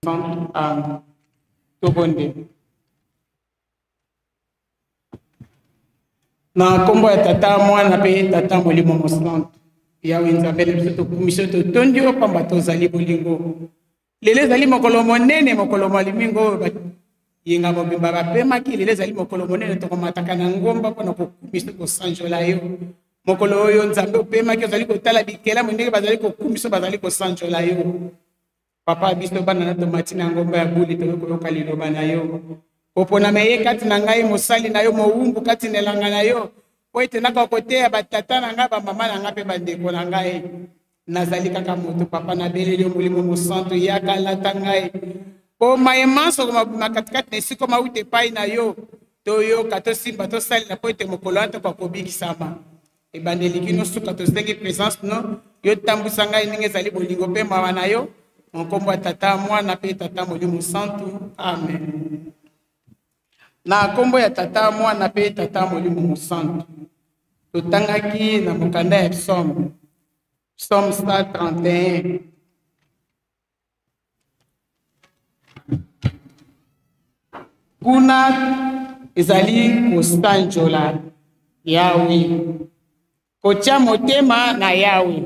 Amen. Tobondeli. Na nkombo ya Tata, Mwana mpe Tata Molimo Mosantu. Yawe Nzambe na biso, tokumisi yo, totondi yo pamba tozali bolingo. Lelo ezali mokolo monene, mokolo mwa limingo oyo yenga mobimba bapemaki. Lelo ezali mokolo monene, tokomataka na ngomba mpo na kokumisa, kosanjola yo. Mokolo oyo Nzambe opemaki, ozali kotala bikelamu ndenge bazali kokumisa, bazali kosanjola yo. Papa, biso bana na tomati na ngomba ya buli, tokoki koyoka liloba na yo. Koponama eye kati na ngai, mosali na yo, mowumbu kati na elanga na yo, mpo ete nakoka koteya batata na ngai, bamama na ngai mpe bandeko na ngai. Nazali kaka moto, papa, nabeleli yo, Molimo Mosantu, yaka lata ngai, mpo maye manso komabima katikati na esika mauta epai na yo. Toyoka, tosimba, tosalela, mpo ete mokolo wana tokoka kobikisama. Ebandeli kino suka tosengi presence no yo, tambwisa ngai ndenge ezali bolingo mpe mawa na yo. Na nkombo ya Tata, Mwana mpe Tata Molimo Santu, amen. Na nkombo ya Tata, Mwana mpe Tata Molimo Mosantu, totangaki na mokanda ya Psaume, Psaume 131. Kuna ezali kosanjola Yawe, kotia motema na Yawe.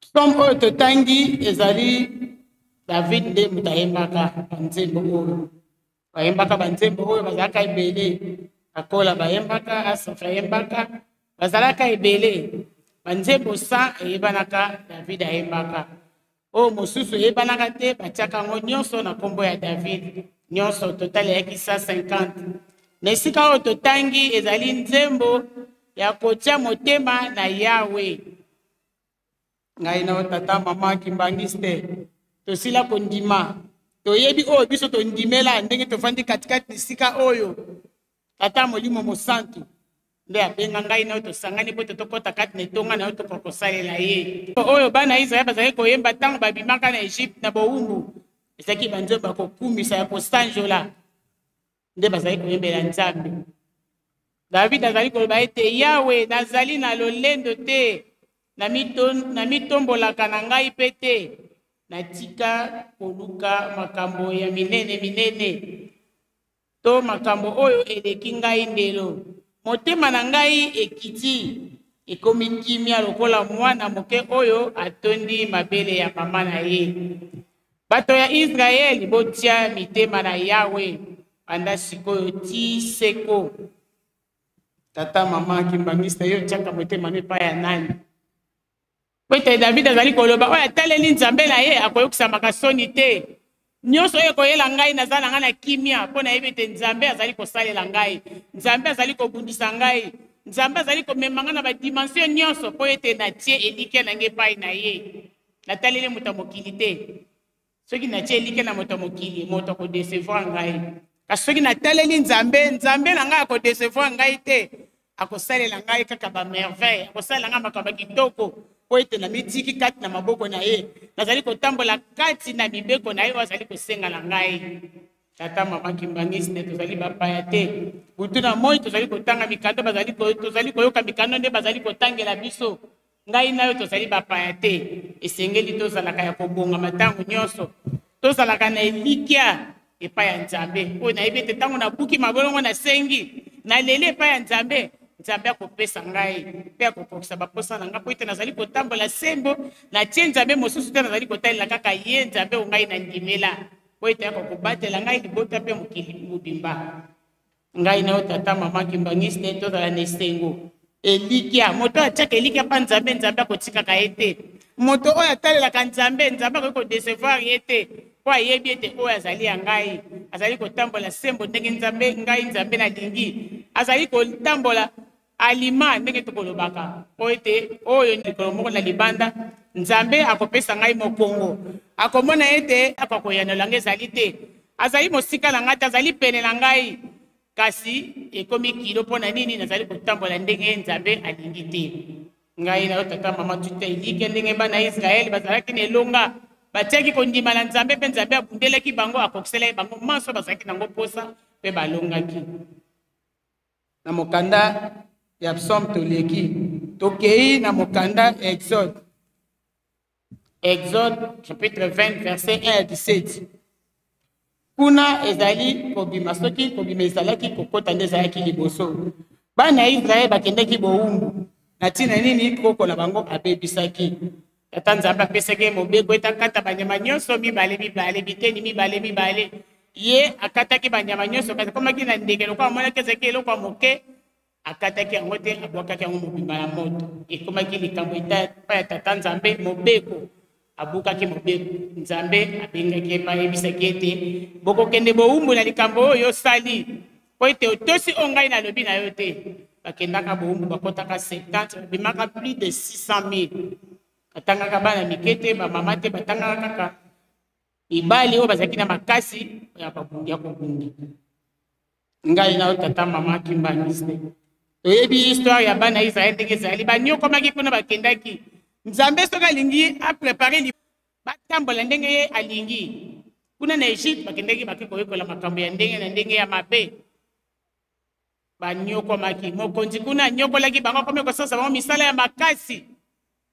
Psaume oyo totangi ezali David nde moto ayembaka banzembo oyo. Bayembaka banzembo oyo bazalaka ebele. Akola bayembaka, Asaf ayembaka, bazalaka ebele. Banzembo 100 eyebanaka, David ayembaka. Oyo mosusu eyebanaka te, batiaka yango nyonso na nkombo ya David. Nyonso total eyaki 150. Na esika oyo totangi ezali nzembo ya kotia motema na Yawe. Ngai na yo, tata, mama kimbangiste, tosila kondima, toyebi oyo biso tondimela, ndenge tofandi katikati na esika oyo. Tata Molimo Mosantu nde abenga ngai na yo, tosangani mpo ete tokɔta kati na etonga na yo, tokoka kosalela ye. Oyo bana ya Israele bazalaki koyemba ntango babimaka na Egypte na bowumbu, ezalaki banzembo ya kokumisa, ya kosanjola, nde bazali koyembela Nzambe. David azali koloba ete, Yawe, nazali na lolendo te, namitombolaka na ngai mpe te, natika koluka makambo ya minene minene to makambo oyo eleki ngai ndelo. Motema na ngai ekiti, ekomi kimia lokola mwana moke oyo atondi mabele ya mama na ye. Bato ya Israele, botia mitema na Yawe banda sikoyo tii seko. Tata, mama kimbangista, yo otiaka motema no epai ya nani? Po ete David azali koloba, oyo ataleli Nzambe na ye akoyokisamaka soni te. Nyonso oyo ekoyela ngai, naza na ngai na kimia, mpo nayebi ete Nzambe azali kosalela ngai, Nzambe azali kobundisa ngai, Nzambe azali komema ngai na badimension nyonso, mpo ete natie elikya na ngai epai na ye. Nataleli moto ya mokili te. Soki natie elikya na moto ya mokili, moto akodecevoir ngai. Kasi soki nataleli Nzambe, Nzambe na ngai akodecevoir ngai te. Akosalela ngai kaka bamerveille, akosalela ngai makambo ya kitoko, mpo ete namitiki kati na maboko na ye. Nazali kotambola kati na mibeko na ye oyo azali kosenga na ngai. Tata, mama kimbangiste, tozali bapaya te. Butu na moi tozali kotanga mikanda, tozali koyoka mikanda nde bazali kotangela biso. Ngai na yo tozali bapaya te. Esengeli tozalaka ya kobongama ntango nyonso, tozalaka na elikya epai ya Nzambe, oyo nayebi ete ntango nabuki mabolongo, nasengi, naleli epai ya Nzambe, Nzambe akopesa ngai mpe akokokisa baposa na ngai, mpo ete nazali kotambola sembo, natie Nzambe mosusu te, nazali kotalela kaka ye Nzambe oyo ngai nandimela, mpo ete akokobatela ngai, libota mpe mokili mobimba. Ngai na yo, tata, mama kimbangiste, tozala na esengo, elikya. Moto oyo atiaka elikya mpa Nzambe, Nzambe akotikaka ye te. Moto oyo atalelaka Nzambe, Nzambe akoki kodecevoir ye te, mpo ayebi ete oyo azali ya ngai azali kotambola sembo ndenge Nzambe, ngai Nzambe nalingi, azali kotambola alima ndenge tokolobaka, mpo ete oyo likolo moko na libanda Nzambe akopesa ngai mokongo, akomona ete akokoyanola ngai ezali te, azali mosika na ngai te, azali pene na ngai, kasi ekomi kilo. Mpo na nini? Nazali kotambola ndenge Nzambe alingi te. Ngai na yo, tata, mama, tuta elikya ndenge bana ya Israele bazalaki na elonga, batiaki kondima na Nzambe, mpe Nzambe abundelaki bango, akokiselaki bango manso bazalaki nango mposa, mpe balongaki. Na mokanda ya Psaume toleki, tokei na mokanda ya Exode. Exode chapitre 20 verset 1 à 17. Kuna ezali kobima, soki kobima ezalaki kokota nde ezalaki liboso. Bana ya Israele bakendaki bowumbu na ntina nini? Koko na bango abebisaki. Tata Nzambe apesaki ye mobeko ete akata banyama nyonso mibale mibale, biteni mibale mibale. Ye akataki banyama nyonso, kasi akomaki na ndeke lokola amonaki ezalaki eloko ya moke, akataki yango te, abwakaki yango mobimba na moto. Ekomaki likambo epai ya Tata Nzambe, mobeko. Abukaki mobeko. Nzambe abengaki ye mpe ayebisaki ete, Bokokende bowumbu na likambo oyo osali, mpo ete otosi oyo ngai nalobi na yo te. Bakendaka bowumbu, bakotaka 70, babimaka plus de 600 000. Batangaka bana mike te, bamama te, batangaka kaka mibali oyo bazalaki na makasi ya kobunda. Ngai na yo tata mama kimbanguiste toyebi histoire ya bana Israël ndenge ezali, banyokomaki kuna, bakendaki. Nzambe soki alingi aprepare batambola ndenge ye alingi. Kuna na Egypte bakendaki, bake koyekola makambo ya ndenge na ndenge ya mabe, banyokomaki. Mokonzi kuna anyokolaki bango, akomi kosalisa bango misala ya makasi,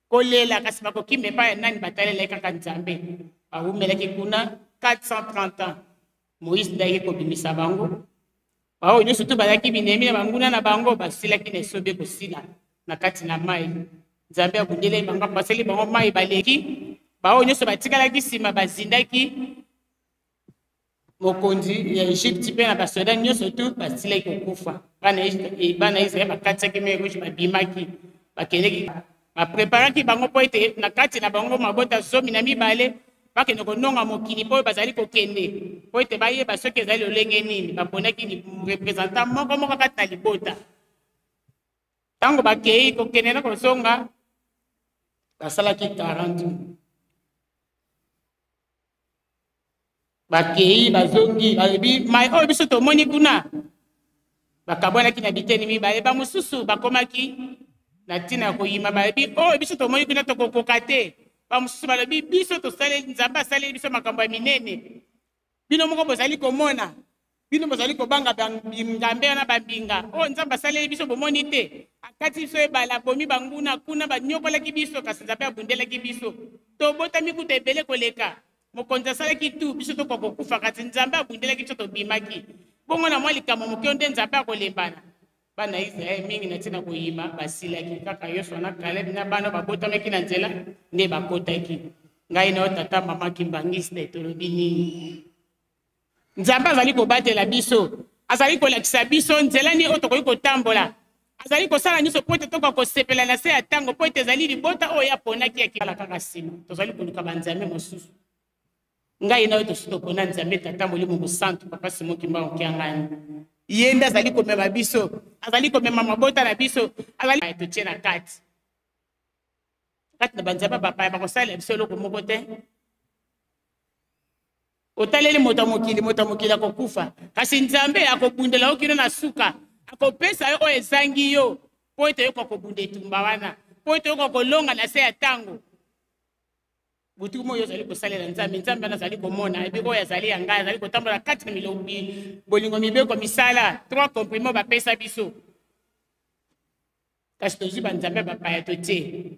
kolela, kasi bakokima epai ya nani? Batalelaki kaka Nzambe. Bawumelaki kuna 430 ans. Moïse nde ayaki kobimisa bango. Baoyo nyonso to bazalaki binemi na banguna na bango basilaki na esobe kosila na kati na mai. Nzambe abundelaki bango, apaseli bango mai, baleki. Baoyo nyonso batikalaki nsima bazindaki. Mokonzi ya Egypte mpe na basoda nyonso tu basilaki kokufa. Bana Israele bakatisaki mer Rouge, babimaki, bakendeki, bapreparaki bango mpo ete na kati na bango mabota 12 bakende kononga mokili mpo oyo bazali kokende, mpo ete bayeba soki ezali lolenge nini. Baponaki representant moko moko kati na libota. Ntango bakei kokende na kozonga, basalaki 40 jours. Bakei, bazongi, balobi mai oyo biso tomoni kuna. Bakabwanaki na biteni mibale. Bamosusu bakomaki na ntina ya koyima, balobi oyo biso tomoni kuna tokokoka te. Bamosusu balobi biso tosaleli, Nzambe asaleli biso makambo ya minene, bino moko bozali komona, bino bozali kobanga ngambe wana bambinga oyo Nzambe asaleli biso bomoni te. Akati biso ebale, abomi banguna kuna, banyokolaki biso, kasi Nzambe abundelaki biso. Tobotami kuta ebele koleka. Mokonzi asalaki tu biso tokoka kokufa, kasi Nzambe abundelaki biso, tobimaki. Bongo na mwa likambo moke nde Nzambe akolembana. Bana ya Israele mingi na ntina koyima basilaki. Kaka Yosua na Kaleb na bana babotamaki na nzela nde bakotaki. Ngai na yo tata mama kimbangiste tolobi nini? Nzambe azali kobatela biso, azali kolakisa biso nzela nini oyo tokoki kotambola, azali kosala nyonso mpo ete tokoka kosepela na se ya ntango, mpo ete ezali libota oyo ye aponaki ya kala. Kaka nsima tozali koluka banzambe mosusu. Ngai na yo tosi topona Nzambe Tata Molimo Mosantu, Papa Simon Kimbangu Kiangani. Ye nde azali komema biso, azali komema mabota na biso, azali totie na kati kati na banzambe bapaya bakosalela biso eloko moko te. Otaleli moto ya mokili, moto ya mokili akokufa, kasi Nzambe akobundela yo kino na suka, akopesa yo oyo ezangi yo, mpo ete oyoka kobunda etumba wana, mpo ete oyoka kolonga na se ya ntango. Butu moi ozali kosalela Nzambe, Nzambe wana azali komona, ayebi oyo azali ya ngai, azali kotambola kati na milobi, bolingo, mibeko, misala, trois comprimés bapesa biso. Kasi tozwi banzambe bapaya totie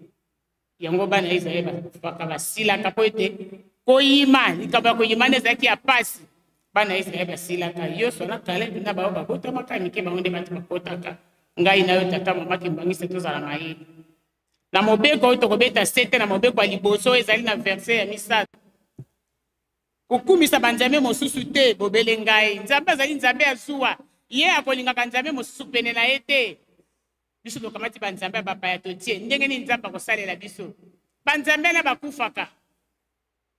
yango. Bana ya Israele bakufaka, basilaka, mpo ete koyima, likambo ya koyima nde ezalaki ya pasi. Bana ya Israele basilaka. Yosua na Kaleb na bao babotamaka mike, bango nde bato bakotaka. Ngai na yo tata mama kimbangisa tozala mayele na mobeko oyo tokobeta sete na mobeko ya liboso ezali na verse ya 3: kokumisa banzambe mosusu te bobele ngai. Nzambe azali Nzambe ya zuwa, ye akolingaka nzambe mosusu pene na ye te. Biso tokamati banzambe ya bapaya totie, ndenge nini Nzambe akosalela biso? Banzambe wana bakufaka,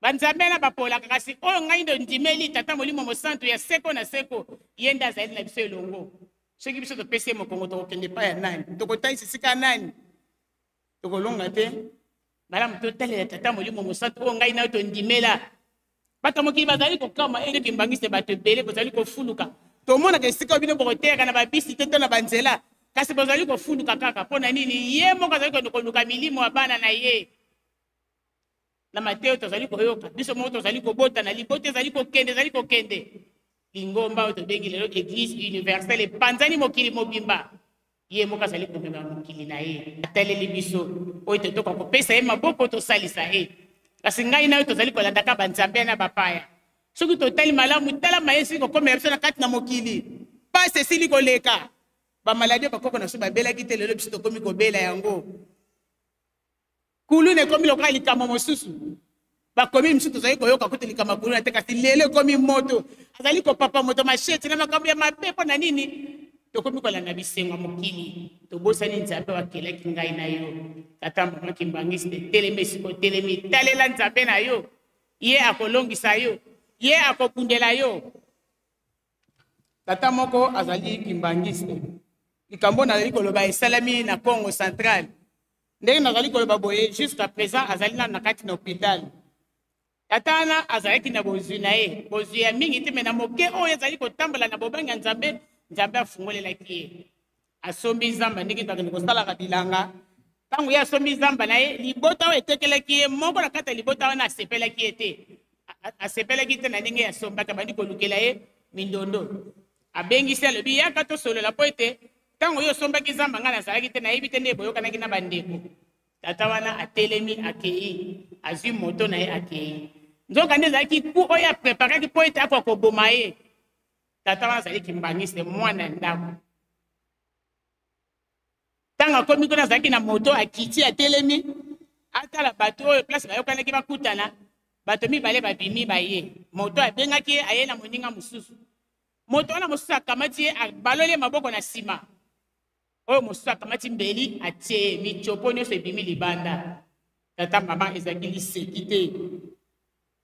banzambe wana bapolaka, kasi oyo ngai nde ondimeli Tata Molimo Mosantu ya seko na seko, ye nde azali na biso elongo. Soki biso topesi ye mokongo, tokokende epai ya nani? Tokotalisa esika nani? Tokolonga te. Malamu totalela Tata Molimo Mosantu oyo ngai na yo tondimela. Bato ya mokili bazali kokamwa ete kimbangiste, bato ebele bozali kofuluka. Tomonaka esika oyo bino bokoteyaka na babisi te to na banzela, kasi bozali kofuluka kaka. Mpo na nini? Ye moko azali kokende koluka milimo ya bana na ye. Na Mateo tozali koyoka, biso moko tozali kobota na libota, ezali kokende, ezali kokende. Lingomba oyo tobengi lelo Eglise universelle epanzani mokili mobimba. Ye moko azali komema mokili na ye, ataleli biso oyo totoka kopesa ye maboko, tosalisa ye. Kasi ngai na yo tozali kolandaka banzambe na bapaya. Soki totali malamu, tala maye esili kokomela biso na kati na mokili. Pasi esili koleka. Bamaladi oyo bakoko na biso babelaki te, lelo biso tokomi kobela yango. Kuluna ekomi lokola likambo mosusu. Bakomi mosusu tozali koyoka kutu likambo ya kuluna te, kasi lelo ekomi moto azali kopapa moto masheti na makambo ya mabe. Mpo na nini tokomi kolanda bisengo ya mokili, tobosani Nzambe oyo akelaki ngai na yo? Tata mama kimbangiste, telemi esika otelemi, talela Nzambe na yo, ye akolongisa yo, ye akobundela yo. Tata moko azali kimbangiste. Likambo nazali koloba esalami na Congo Central. Ndenge nazali koloba boye, jusqu'à présent azali nanu na kati na hôpital. Tata wana azalaki na bozwi na ye, bozwi ya mingi te, me na moke oyo azali kotambola na bobangi ya Nzambe, Nzambe afungolelaki ye. Asombi zamba ndenge bakende kosalaka bilanga. Ntango ye asombi zamba na ye, libota oyo etekelaki ye, moko na kati ya libota wana asepelaki ye te. Asepelaki te na ndenge ye asombaki, abandi kolukela ye mindondo. Abengisi, alobi, yaka tosolola, mpo ete ntango yo osombaki zamba ngai nazalaki te, nayebi te nde boyokanaki na bandeko. Tata wana atelemi, akei, azwi moto na ye, akei. Nzokande ezalaki ku oyo apreparaki mpo ete akoka koboma ye. Tata wana azali kimbangiste, mwana ya ndako. Ntango akomi kuna, azalaki na moto, akiti, atelemi, atala bato oyo place bayokanaki bakutana. Bato mibale babimi, baye. Moto abengaki ye, aye na moninga mosusu. Moto wana mosusu akamati ye, abaloli ye maboko na nsima. Oyo mosusu akamati mbeli, atie ye, mitiopo nyonso ebimi libanda. Tata mama, ezalaki liseki te.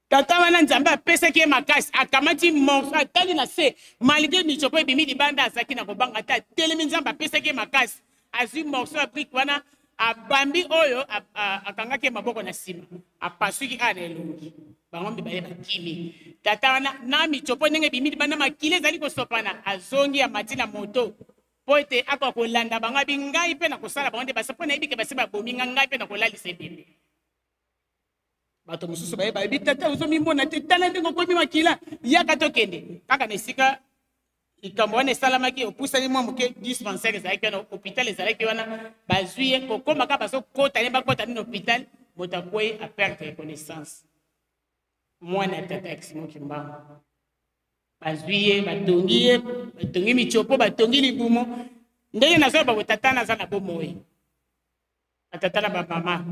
Tata wana Nzambe apesaki ye makasi, akamati morceau, atali na se, malgré mitiopo ebimi libanda, azalaki na kobanga te, atelemi, Nzambe apesaki ye makasi, azwi morceau ya brique wana, abambi oyo akangaki ye maboko na nsima, apasuki kaka na elongi. Bango mibale bakimi. Tata wana na mitiopo ndenge ebimi libanda, makila ezali kosopana, azongi, amati na moto mpo ete akoka kolanda bango. Abi, ngai mpe nakosala bango nde basi, mpo nayebi ke basi babomi nga, ngai mpe nakolalisa ebembe. Bato mosusu baye, bayebi tata, ozomimona te, tala ndenge okomi makila, yaka tokende. Kaka na esika likambo wana esalamaki, opusani mwa moke, dispensaire ezalaki wana, hôpital ezalaki wana. Bazwi ye, kokóma kaka bazokota ye, bakota nini hôpital, moto akwei, aperdre connaissance. Mwana ya tata ya Simon Kimbangu, bazwi ye, batongi ye, batongi mitiopo, batongi libumu. Ndenge nazoloba boye, tata naza na bomoi. Batata na bamama,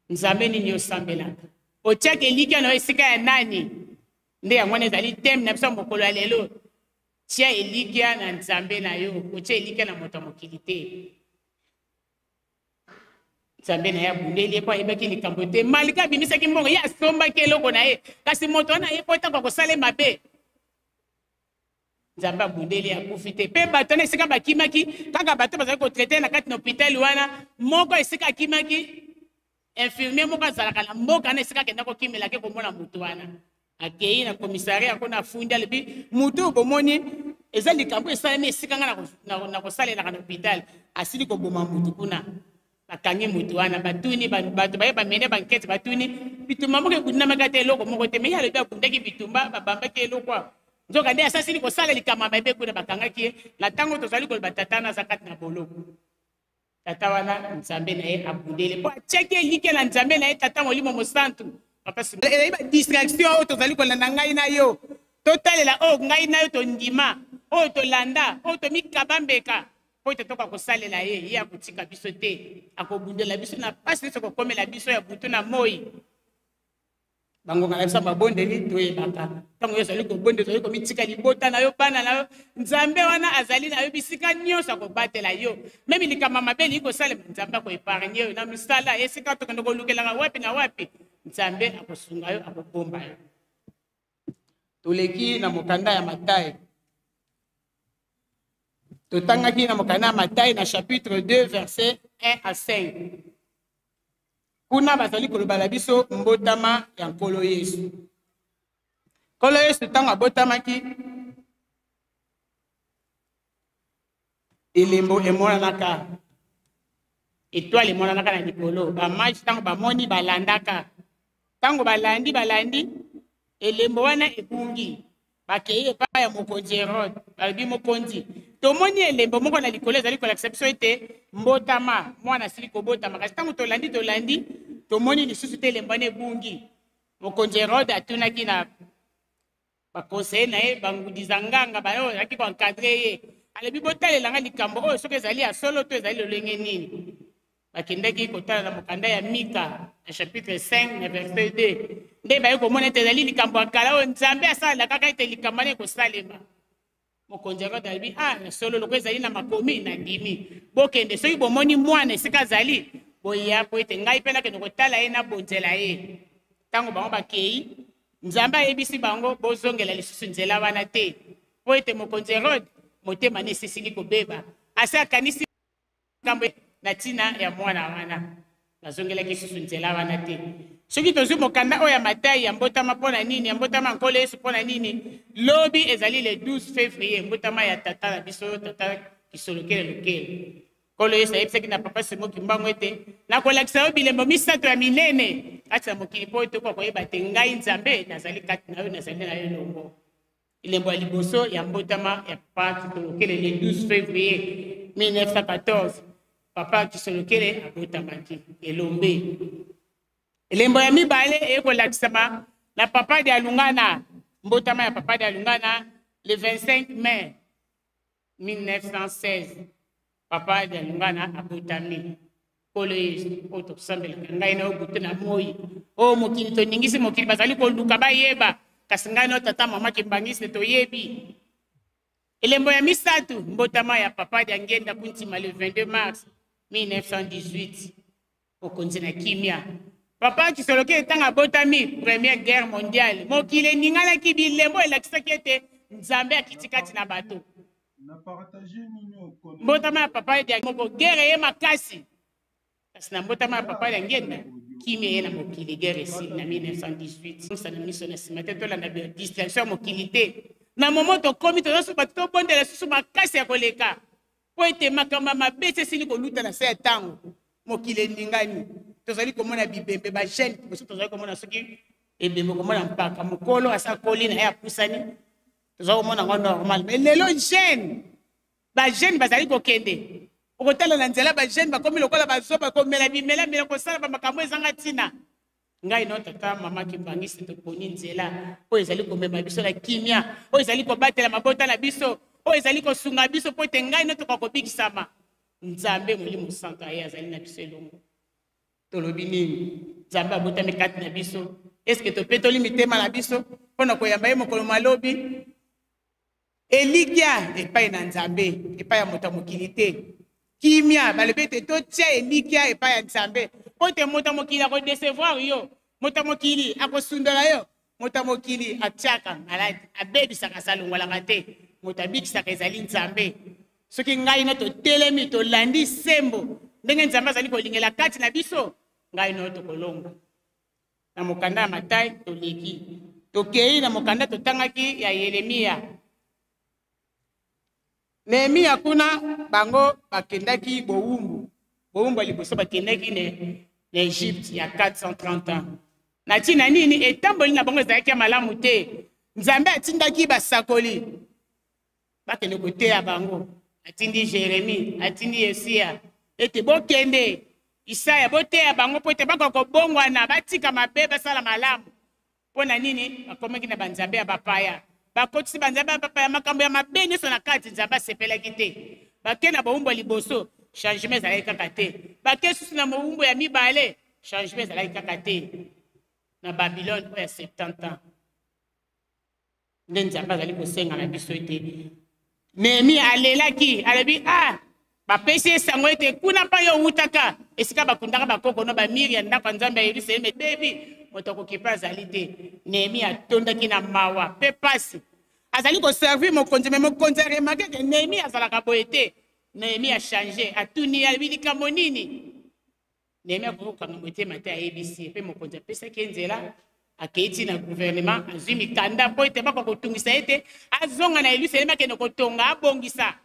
Nzambe nini osambelaka? Otiaka elikya na yo esika ya nani? Nde yango wana ezali teme na biso ya mokolo ya lelo. Tia elikya na Nzambe na yo, kotia elikya na moto ya mokili te. Nzambe na ye abundeli ye mpo ayebaki likambo te. Malika abimisaki mbongo, ye asombaki eloko na ye, kasi moto wana ye mpo ntango akosala mabe, Nzambe abundeli, akufi te. Mpe bato wana esika bakimaki, kaka bato bazali kotraite na kati na hôpital wana, moko esika akimaki, infirmier moko azalaka na mboka na esika akenda kokimela, ake komona moto wana, akei na commissariat kuna, afundi, alobi, moto oyo bomoni, eza likambo esalemi esika ngai nakosalelaka na hôpital, asili koboma moto kuna. Bakangi moto wana, batuni bato baye bamene bankete, batuni bitumba moko ebundamaki ata eloko moko te, me ye alobi abundaki bitumba, babambaki eloko awa, nzoka nde asasili kosala likambo ya mabe kuna. Bakangaki ye. Na ntango tozali koloba, tata wana aza kati na boloko. Tata wana, Nzambe na ye abundeli mpo atiaki elikya na Nzambe na ye, Tata Molimo Mosantu. Ezali badistraction oyo tozali kolanda ngai na yo. Totalela oyo ngai na yo tondima, oyo tolanda, oyo tomikaba mbeka, mpo ete tokoka kosalela ye. Ye akotika biso te, akobundela biso na mpasi nyonso kokomela biso ya butu na moi. Bangonga na biso ya mabondeli, toyebaka ntango yo ozali kobondela, ozali komitika libota na yo, bana na yo, Nzambe wana azali na yo bisika nyonso, akobatela yo. Meme likambo ya mabe elingi kosalema, Nzambe akoepargne yo na misala, esika tokende kolukelaka wapi na wapi, Nzambe akosunga yo, akobomba yo. Toleki na mokanda ya Matai. Totangaki na mokanda ya Matai na chapitre 2 verset 1 à 5. Kuna bazali koloba na biso mbotama ya Nkolo Yesu. Nkolo Yesu ntango abotamaki, elembo emonanaka, etoile emonanaka na likolo. Bamage ntango bamoni, balandaka. Ntango balandi, balandi elembo wana, ebungi. Bakei epai ya mokonzi Herode, balobi, mokonzi, tomoni elembo moko na likolo ezali kolakisa biso ete mbotama mwana asili kobotama, kasi ntango tolandi, tolandi, tomoni lisusu te, elembo wana ebungi. Mokonzi Herode atunaki na baconseiller na ye, bangudiza nganga baye oyo azalaki koencadre ye, alobi botalela nga likambo oyo soki ezali ya solo to ezali lolenge nini. Bakendaki kotala na mokanda ya Mika na chapitre 5 na verset 2, nde baye komona ete ezali likambo ya kala oyo Nzambe asalelaka kaka ete likambo wana ekosalema. Mokonzi Herode alobi, ah, na solo lokola ezali na makomi, nandimi. Bokende, soki bomoni mwana esika azali, boya mpo ete ngai mpe nakende kotala ye, nabonzela ye. Ntango bango bakei, Nzambe ayebisi bango, bozongela lisusu nzela wana te, mpo ete mokonzi Herode motema ne esisili kobeba, asi akanisi makambo na ntina ya mwana wana. Bazongelaki lisusu nzela wana te. Soki tozwi mokanda oyo ya Matai ya mbotama mpo na nini, ya mbotama ya Nkolo Yesu mpo na nini, lobi ezali le 12 février, mbotama ya tata na biso, tata Kisolokele Lokele. Nkolo Yesu ayebisaki na papa Simo Kimbangu ete nakolakisa yo bilembo misato ya minene kati na mokili mpo ete okoka koyeba te ngai Nzambe nazali kati na yo, nazali na yo elongo. Elembo ya liboso ya mbotama ya papa Kisolokele le 12 février 1914, papa Kisolokele abotamaki elombe. Elembo ya mibale eye kolakisama na papa Dialungana, mbotama ya papa Dialungana le 25 mai 1916, papa Dialungana abotami. Nkolo Yesu, oyo tokosambelaka ngai na yo butu na moi, oyo mokili toningisi mokili, bazali koluka bayeba, kasi ngai na yo tata mama Kimbanguiste toyebi. Elembo ya misato, mbotama ya papa Diangienda Kuntima le 22 mars 1918, bokonzi na kimia. Papa Kisolokele ntango abotami, première guerre mondiale, mokili eninganaki, bilembo elakisaki ete Nzambe akiti kati na bato. Mbotama ya papa ya moko, guerre eye makasi, kasi na mbotama ya papa ya Ngenda kimia eye na mokili, guerre esili na 1918. Tosala miso na nsima te, tolanda distraction ya mokili te. Na momo tokomi, toza so bato tobondela susu makasi ya koleka, mpo ete makambo ya mabe esi esili koluta na se ya ntango. Mokili eningani, tozali komona bibembe ba jeune liboso, tozali komona soki ebembe, komona mpaka mokolo asakoli na ye apusani, tozali komona yango normal. Mais lelo jeune, ba jeune bazali kokende, okotala na nzela ba jeune bakomi lokola bazoba, komela bimela mela, kosala ba makambo ezanga ntina. Ngai na tata mama Kimbanguiste toponi nzela oyo ezali komema biso na kimia, oyo ezali kobatela mabota na biso, oyo ezali kosunga biso mpo ete ngai na tokoka kobikisama. Nzambe Molimo Santo aye azali na biso elongo. Tolobi nini? Nzambe abotami kati na biso. Eske topetoli mitema na biso mpo na koyamba ye mokolo malobi? Elikya epai na Nzambe, epai ya moto ya mokili te. Kimia, balobi ete totia elikya epai ya Nzambe, mpo ete moto ya mokili akodecevoir yo, moto ya mokili akosundola yo, moto ya mokili atiaka maladi, abebisaka, asalongolaka te. Moto abikisaka ezali Nzambe. Soki ngai na totelemi, tolandi sembo ndenge Nzambe azali kolingela kati na biso, ngai na yo tokolonga. Na mokanda ya Matai toleki, tokei na mokanda totangaki ya Yeremia. Nehemia kuna bango bakendaki bowumbu, bowumbu ya liboso bakendaki na Egypte ya 430 ans. Na ntina nini etamboli na bango ezalaki ya malamu te? Nzambe atindaki basakoli bakende koteya bango, atindi Jeremie, atindi Yesia ete bokende Isaya, boteya bango mpo ete bakoka kobongwana, batika mabe, basala malamu. Mpo na nini bakomaki na banzambe ya bapaya? Bakotisi banzambe ya bapaya makambo ya mabe nyonso na kati. Nzambe asepelaki te. Bake na bowumbu ya liboso, changement ezalaki kaka te. Bake susu na mowumbu ya mibale, changement ezalaki kaka te. Na Babylone oyo ya 70 ans nde Nzambe azali kosenga na biso ete Nehemia alelaki, alobi ah, bapesi ye sango ete kuna mpa yo owutaka, esika bakundaka bakoko no bamiri ya ndako ya Nzambe ya Yerusaleme ebebi, moto akokipe azali te. Nehemia atondaki na mawa mpe pasi, azali koservir mokonzi, me mokonzi aremarke ke Nehemia azalaka boye te. Nehemia achange, atuni ye, alobi likambo nini? Nehemia akoki kokanga motema te, ayebisi ye, mpe mokonzi apesaki ye nzela. Akei ti na gouvernement, azwi mikanda mpo ete bakoka kotungisa ye te, azonga na Yelusalemi, akende kotonga, abongisa.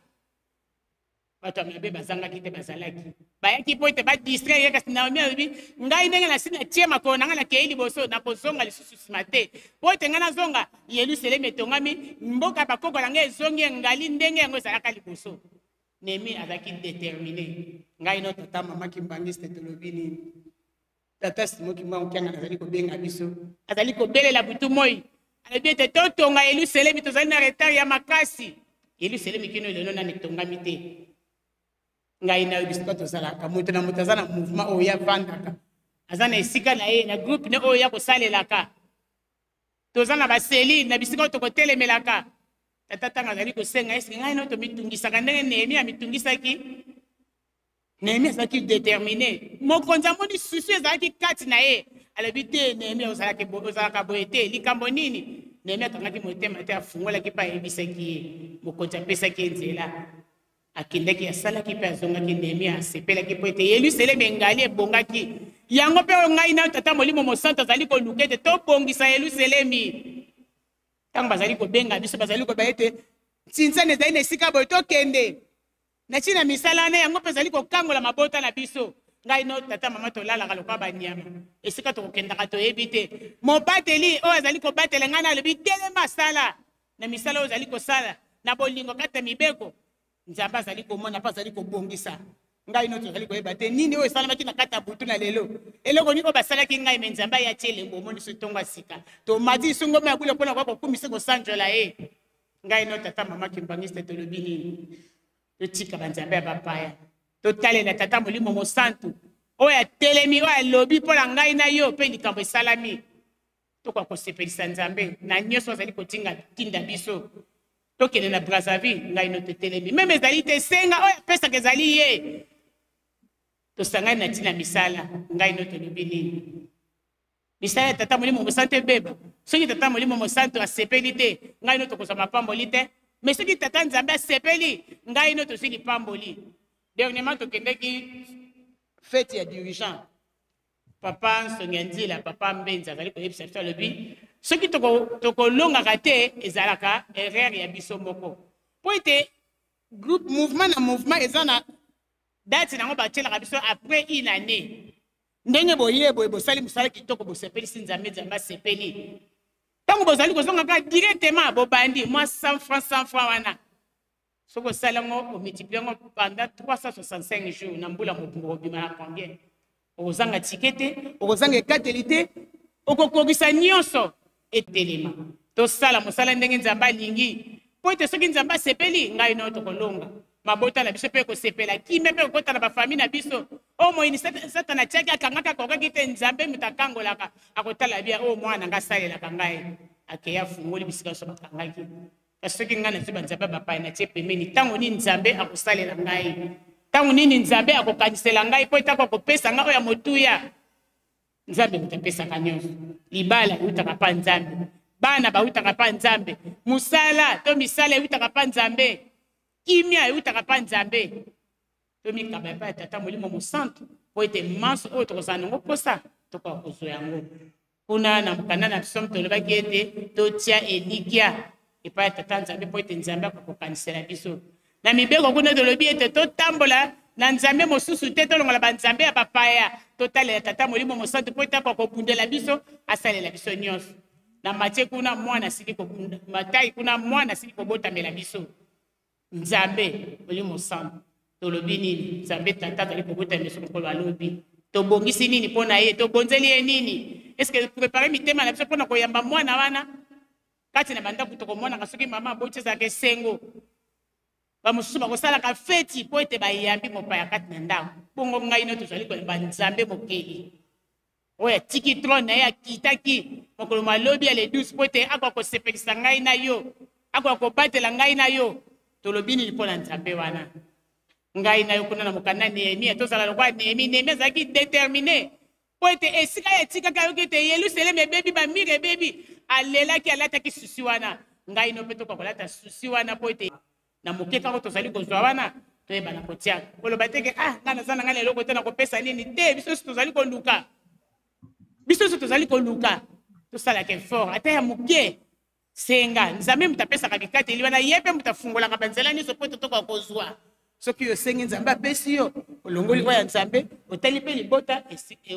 Bato ya mabe bazangaki te, bazalaki bayaki mpo ete badistraire ye, kasi Naomi alobi, ngai ndenge nasi natie makolo na ngai nakei liboso, nakozonga lisusu nsima te, mpo ete ngai nazonga Yelusalemi etongami, mboka ya bakoko na ngai ezongi engali ndenge yango ezalaka liboso. Nehemie azalaki determine. Ngai no tata mama Kimbanguiste tolobi nini? Tata Simon Kimbangu Kiangani azali kobenga biso, azali kobelela butu moi, alobi ete totonga Yelusalemi, tozali na retard ya makasi. Yelusalemi kino lelo nani etongami te. Ngai na yo bisika tozalaka, moto na moto aza na mouvement oyo ye avandaka, aza na esika na ye, na groupe ne oyo ye akosalelaka. Toza na baselile na bisika oyo tokotelemelaka. Tata ntango azali kosenga, eske ngai na yo tomitungisaka ndenge Nehemia amitungisaki? Nehemia azalaki determine. Mokonzi amoni susu ezalaki kati na ye, alobi te, Nehemia, ozalaka boye te, likambo nini? Nehemia akangaki motema te, afungolaki mpe ayebisaki ye. Mokonzi apesaki ye nzela, akendaki, asalaki mpe azongaki. Nehemia asepelaki mpo ete Yelusaleme engali, ebongaki. Yango mpe oyo ngai na Tata Molimo Mosantu azali koluka ete tobongisa Yelusalemi. Ntango bazali kobenga biso, bazali koloba ete nsinsani ezali na esika boye, tokende na ntina misala wana. Yango mpe ezali kokangola mabota na biso. Ngai no tata mama tolalaka lokola banyama, esika tokokendaka toyebi te. Mobateli oyo azali kobatela ngai na alobi telema, sala na misala oyo ozali kosala na bolingo kati ya mibeko. Nzambe azali komona mpe azali kobongisa ngai no. Tozali koyeba te nini oyo esalamaki na kati ya butu na lelo, eloko nini oyo basalaki ngai, me Nzambe aye atie elembo. Omoni so ntongo ya sika, tomati liso ngombe ya bule mpona koya kokumisa, kosanjola ye. Ngai no tata mama kimbangiste, tolobi nini? Totika banzambe ya bapaya, totalela Tata Molimo Mosantu oyo atelemi, oyo alobi mpo na ngai na yo, mpe likambo esalami. Tokoka kosepelisa Nzambe na nyonso azali kotinda biso. Tokende na Brazzaville, ngai no totelemi meme, ezali te senga oyo apesaka ezali ye. Tosangani na ntina misala, ngai no tolobi nini? Misala ya Tata Molimo Mosantu ebeba. Soki Tata Molimo Mosantu asepeli te, ngai no tokozwa mapamboli te. Me soki Tata Nzambe asepeli, ngai no tozwi lipamboli. Dernièrement tokendaki fete ya dirigeant Papa Nsongi ya Nzila, Papa Mbenza azali koyebisa biso, alobi soki tokolongaka te, ezalaka erreur ya biso moko, mpo ete groupe mouvement na mouvement eza na date nango batielaka biso après une année. Ndenge boye boye bosali mosala kitoko, bosepelisi Nzambe, Nzambe asepeli. Ntango bozali kozonga kaka directement, bobandi mwa 100 francs, 100 francs wana, soki osali yango, omultiplie yango pendant 365 jours na mbula mobimba, okobima na combien? Okozanga tike te, okozanga ekateli te, okokokisa nyonso. Etelema, tosala mosala ndenge Nzambe alingi, mpo ete soki Nzambe asepeli, ngai nayo tokolonga, mabota na biso mpe ekosepela, kimia mpe ekokota na bafami na biso. Oyo moyini Satana atiaki, akangaki, akokaki te. Nzambe moto akangolaka, akotala bia oyo mwana ngai asalelaka ngai, akei afungoli bisika nyonso bakangaki. Kasi soki ngai nazwi banzambe ya bapaya natie pembeni, ntango nini Nzambe akosalela ngai? Ntango nini Nzambe akokanisela ngai mpo ete akopesa ngai oyo ya motuya? Nzambe moto apesaka nyonso. Libala eutaka mpa Nzambe, bana bautaka mpa Nzambe, mosala to misala eutaka mpa Nzambe, kimia eutaka mpa Nzambe. Tomikaba epai ya Tata Molimo Mosantu mpo ete manso oyo tokozala nango mposa, tokoka kozwa yango kuna. Na mokanda na Psaume tolobaki ete totia elikya epai ya Tata Nzambe mpo ete Nzambe akokokanisela biso. Na mibeko kuna tolobi ete totambola na nzambe mosusu te, tolongola banzambe ya bapaya, totalela Tata Molimo Mosantu mpo ete akoka kobundela biso, asalela biso nyonso. Na Matie kuna mwana asili kobunda, Matai kuna mwana asili kobotamela biso, Nzambe Molimo Santu. Tolobi nini? Nzambe Tata azali kobota biso mokolo alobi. Tobongisi nini mpo na ye? Tobonzeli ye nini? Eske prepare mitema na biso mpo na koyamba mwana wana? Kati na bandako tokomonaka soki mama aboti, ezalaka esengo. Bamosusu bakosalaka feti mpo ete bayambi mopaya kati na ndako. Bongo ngai no tozali koyamba Nzambe mokeli oyo atiki trone na ye, akitaki mokolo malobi ya le 12 mpo ete akoka kosepelisa ngai na yo, akoka kobatela ngai na yo. Tolobi nini mpo na Nzambe wana? Ngai na yo kuna na mokanda Nehemia, tozala lokola Nehemi. Nehemi azalaki determine mpo ete esika ye atikaki, ayoki ete Yelusaleme ebebi, bamire ebebi, alelaki, alataki susi wana. Ngai no mpe tokoka kolata susi wana mpo ete na moke kaka tozali kozwa wana, toyebana kotia. Koloba te ke ah, ngai naza na ngai na eloko te, nakopesa nini te. Biso nyonso tozali koluka, biso nyonso tozali koluka, tosalaka effort ata ya moke. Senga Nzambe, moto apesaka bikateli wana, ye mpe moto afungolaka banzela nyonso mpo totoka kozwa. Soki osengi, Nzambe apesi yo, olongoli oyo ya Nzambe, otali mpe libota,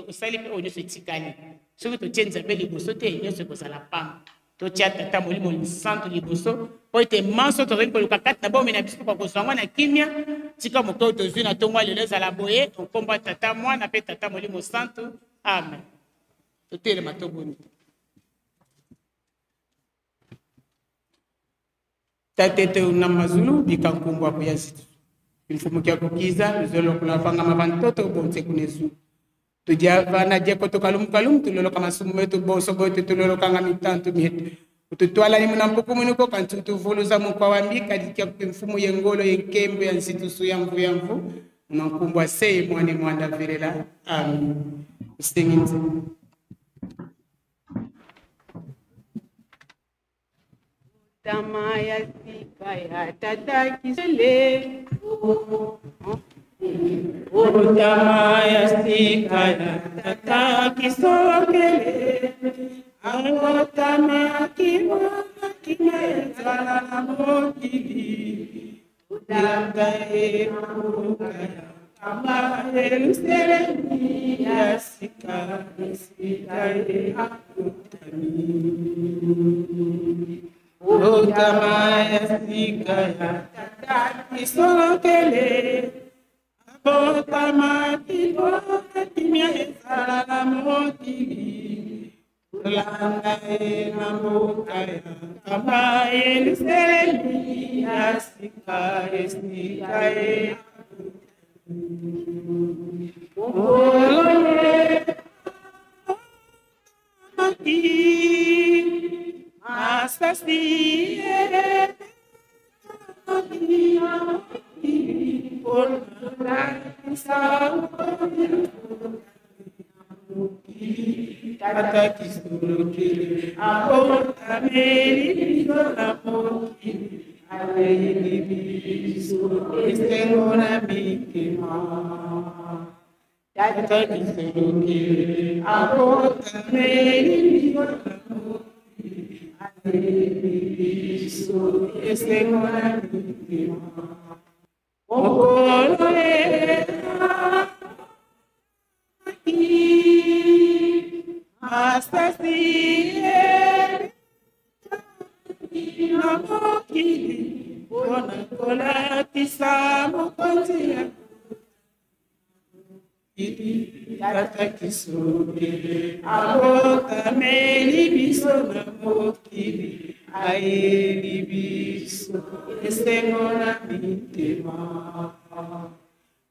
osali mpe oyo nyonso etikali. Soki totie Nzambe liboso te, nyonso ekozala pamba. Totia Tata Molimo Santu liboso mpo ete manso tozali koluka kati na bomoi na biso, tokoka kozwa yango na kimia. Tika moke oyo tozwi na ntongo ya lelo ezala boye, nkombo ya Tata, Mwana mpe Tata Molimo Santu. Amen. Totelema toboni. Tatete una mazulu bikankumbwa kuyazitu. Mfumu kya kukiza luzolo kulafanga mabantoto bonse kunezu. Tudia vana dieko tukalumu kalumu tuloloka masumu metu bonso bote tulolokanga mitantu mietu. Ututwala ni munampuku munuko kantu tuvuluza mukwa wa mbika dikia mfumu yengolo yenkembo ya nsitusu ya mvu ya mvu. Munankumbwa sei mwane mwanda virela. Amen. Usinginze. Tama ya sika ya tata kisele. Otama ya sika ya tata kisokele. Otama kimwana kimezala na mokili. Ulanda ebuka ya kama Yerusalemi ya sika sika ya akutami. Otama ya sika ya tata kisokele. Otama kimwana kimezala na mokili. Ulanda enambuka ya kama Yerusalemi ya sika sika ya Olole maki masasi Tata kisulukili abotameli na mokili aleli biso esengo na mitema. Tata kisulukili abotameli na mokili aleli biso esengo na mitema. Mokolo masasi na mokili mpona kolatisa mokonzi ya mokili. Tata kisokele abotameli biso na mokili ayeli biso esengo na mitema.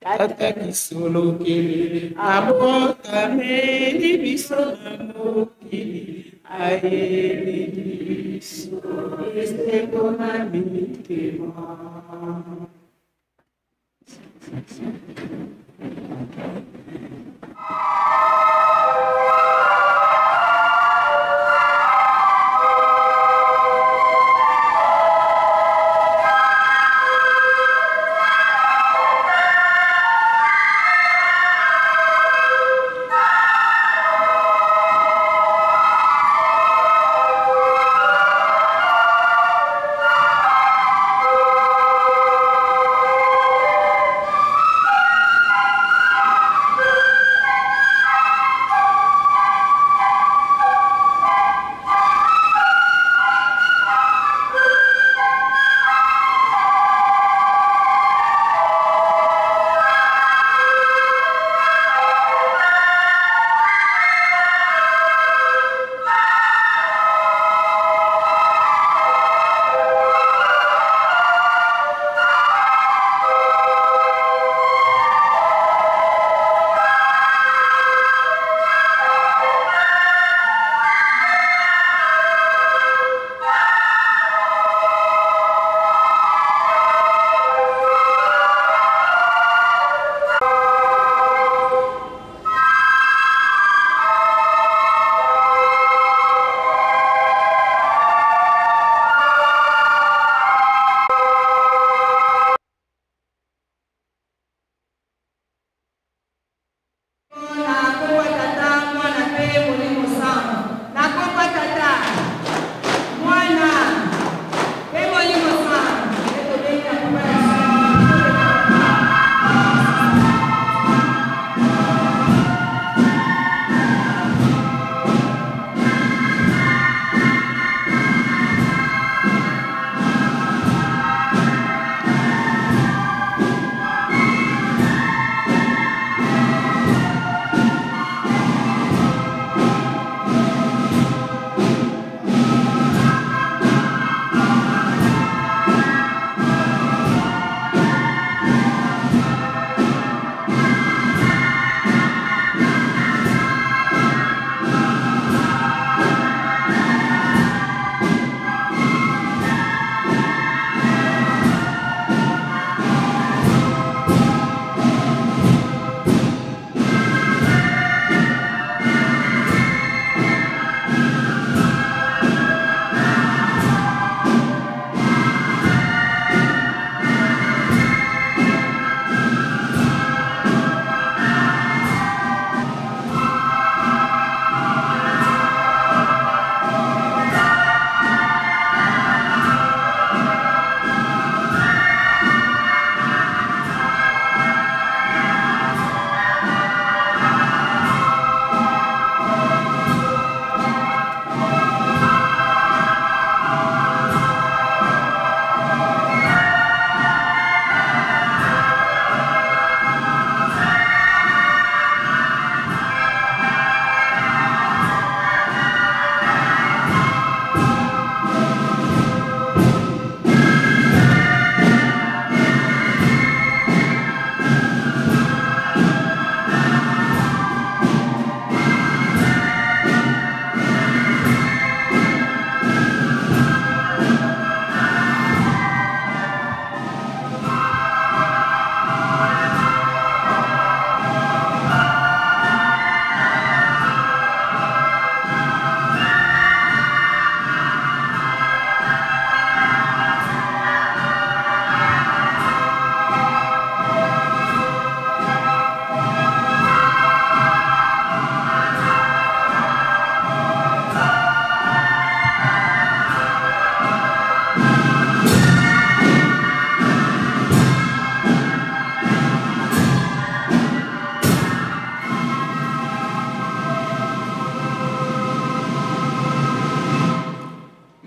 Tata kisolokele abotameli biso na mokili ayeli biso esengo na mitema.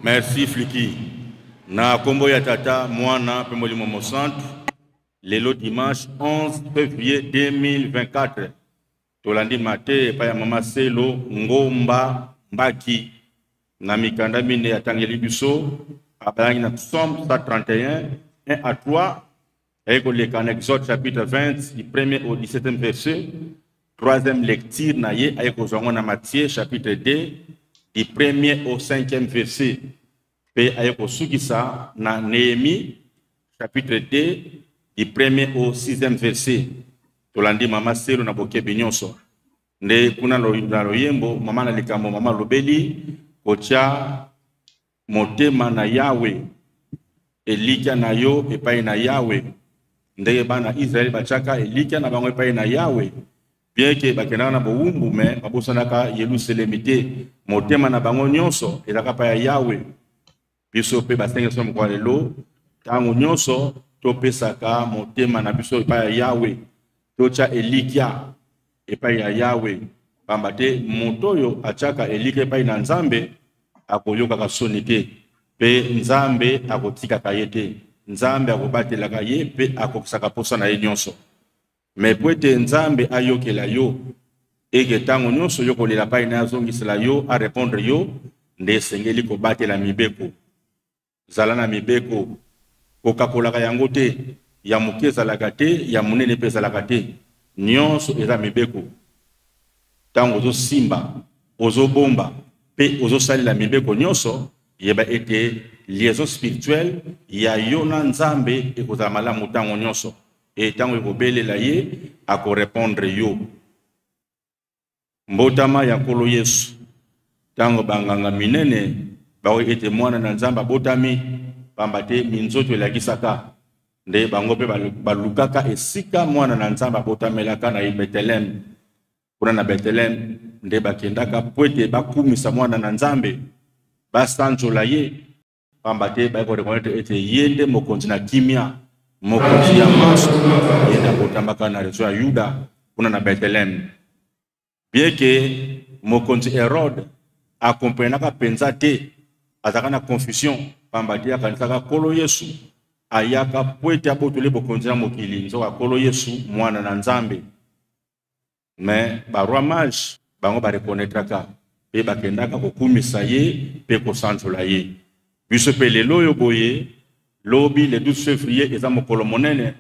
Merci Fliki. Na kombo ya tata mwana pe molimo mosantu lelo dimanche 11 février 2024 tolandi mate epai ya mama Selo Ngomba Mbaki na mikanda mine atangeli biso abayangi na psaume 131 1 à 3 aye koleka na Exode chapitre 20 du premier au 17e verset. Troisième lecture na ye aye kozwa yango na Matthieu chapitre 2 du premier au cinquième verset mpe aye kosukisa na Néhémie chapitre 2 du premier au sixième verset. Tolandi mama Selo na bokebi nyonso nde kuna na loyembo mama na likambo mama alobeli kotya motema na Yawe, elikya na yo epai na Yawe, ndenge bana Israele batiaka elikya na bango epai na Yawe, bien ke bakendaka na bowumbu, me babosanaka Yelusalemi te. Motema na bango nyonso ezalaka epai ya Yawe. Biso mpe basengi biso mokolo ya lelo, ntango nyonso topesaka motema na biso epai ya Yawe, totya elikya epai ya Yawe, pamba te moto oyo atiaka elikya epai na Nzambe akoyokaka soni te, mpe Nzambe akotikaka ye te. Nzambe akobatelaka ye mpe akokisaka mposa na ye nyonso. Me mpo ete Nzambe ayokela yo eke ntango nyonso yo kolela epai na ye azongisela yo, arepondre yo, nde esengeli kobatela mibeko. Zala na mibeko, kokakolaka yango te. Ya moke ezalaka te, ya monene mpe ezalaka te. Nyonso eza mibeko. Ntango ozosimba, ozobomba mpe ozosalela mibeko nyonso, yeba ete liaison spirituelle ya yo na Nzambe ekozala malamu ntango nyonso. E ntango ekobelela ye, akorepondre yo. Mbotama ya Nkolo Yesu. Ntango banganga minene bayoki ete Mwana na Nzambe abotami, pamba te minzoto elakisaka, nde bango mpe balukaka esika Mwana na Nzambe abotamelaka na Beteleme. Kuna na Beteleme nde bakendaka mpo ete bakumisa Mwana na Nzambe, basanzola ye, pamba te baye korekonaitre ete ye nde mokonzi na kimia, mokonzi ya manso, ye nde abotambaka na rezo ya Yuda kuna na Bethlehem. Bien que mokonzi Herode akomprenaka mpenza te, azalaka na confusion, pamba te akanisaka Nkolo Yesu ayaka mpo ete abotole bokonzi na mokili, nzoka Nkolo Yesu mwana na Nzambe. Mais ba roi mage bango ba reconnaîtraka pe bakendaka kokumisa ye pe kosanzola ye. Biso pe lelo oyo boye, lobi le 12 février eza mokolo monene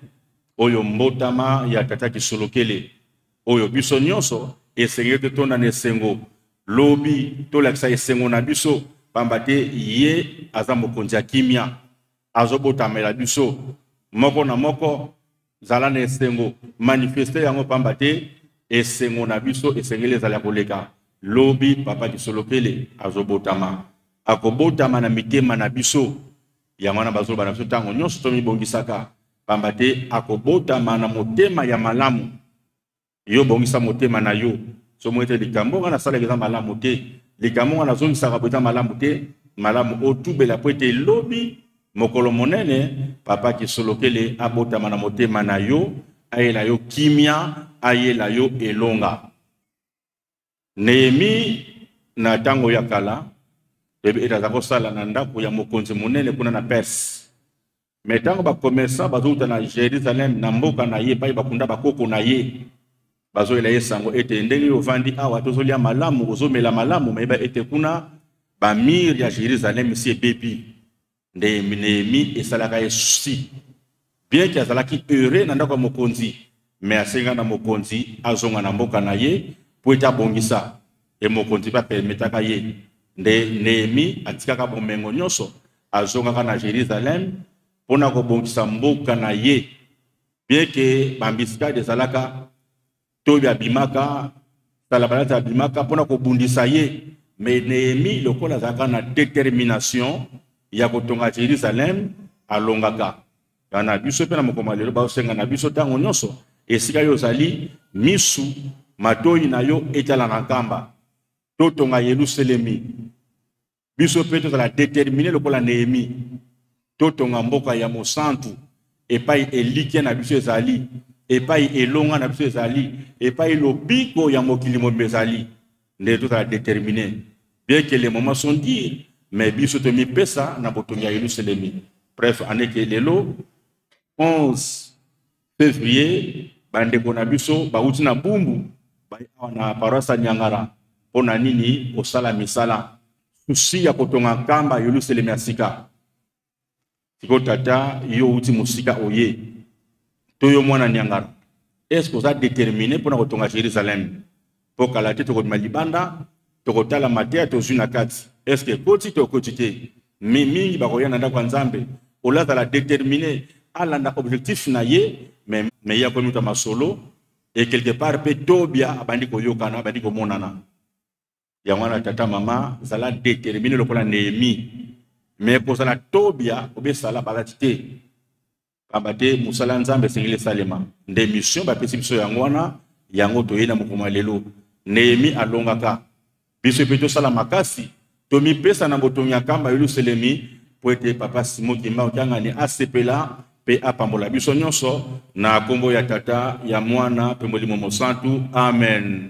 oyo mbotama ya tata Kisolokele, oyo biso nyonso esengeli totonda na esengo lobi, tolakisa esengo na biso, pamba te ye aza mokonzi ya kimia, azobotamela biso moko na moko. Zala na esengo, manifeste yango, pamba te esengo na biso esengeli ezala ya koleka. Lobi papa Kisolokele azobotama, akobotama na mitema na biso. Yango wana bazoloba na biso ntango nyonso tomibongisaka, pamba te akobotama na motema ya malamu. Yo bongisa motema na yo. Somo ete likambo nga nasalaka eza malamu te, likambo nga nazongisaka boye eza malamu te, malamu otubela po ete lobi mokolo monene papa Kisolokele abotama na motema na yo, ayela yo kimia, ayela yo elonga. Nehemie na ntango ya kala, toyebi ete aza kosala na ndako ya mokonzi monene kuna na Perse. Me ntango bakomersan bazowuta na Jerusalem, na mboka na ye epai bakunda bakoko na ye, bazoyela ye sango ete ndenge yo ovandi awa tozolia malamu, ozomela malamu, me yeba ete kuna bamire ya Jerusalem esi ebebi. Nde Nehemie esalaka ye souci, bien que azalaki heureux na ndako ya mokonzi, mais asenga na mokonzi azonga na mboka na ye mpo ete abongisa, e mokonzi mpe apermetaka ye. Nde Nehemie atikaka bomengo nyonso, azongaka na Jerusalem mpo na kobongisa mboka na ye, bien que bambiskade ezalaka, Tobi abimaka, Salabalati abimaka mpo na kobundisa ye, mais Nehemie lokola azalaka na determination ya kotonga Jerusalem, alongaka. Na biso mpe na mokolo ya lelo baosenga na biso ntango nyonso, esika yo ozali, misu matoi na yo etala na nkamba, totonga Yelusalemi. Biso mpe tozala determine lokola Nehemie, totonga mboka ya mosantu epai elikya na biso ezali, epai elonga na biso ezali, epai lobiko ya mokili mobimba ezali. Nde tozala determine, bien que les moments sont durs, Mais biso tomipesa na botongi ya Yelusalemi. Bref, aneke lelo 11 février, bandeko na biso bauti na Bumbu, baye awa na paroisse ya Niangara mpo na nini? Kosala misala susi ya kotonga nkamba Yelusalemi ya sika. Sikoyo tata, yo outi mosika oye, to yo mwana Niangara, est-ce que oza déterminé mpo na kotonga Jérusalem? Mpo kala te tokobima libanda, tokotala mateya tozwi na kati, est-ce que ekoti to ekoti te? Mi mingi bakoya na ndako ya Nzambe, olazala déterminé, alanda objectif na ye, mais ye akomi moto ya masolo, et quelque part mpe tobia abandi koyokana, abandi komonana. Yango wana tata mama, zala déterminé lokola Néhémie, mais kozala tobia obesala balati te, pamba te mosala Nzambe esengeli esalema. Nde mission bapesi biso yango wana, yango toyei na mokolo ya lelo. Néhémie alongaka, biso mpe tosala makasi, tomipesa na botongi ya nkamba Yelusalemi, mpo ete papa Simon Kimbangu Kiangani asepela mpe apambola biso nyonso na kombo ya Tata, ya Mwana mpe Molimo Mosantu. Amen.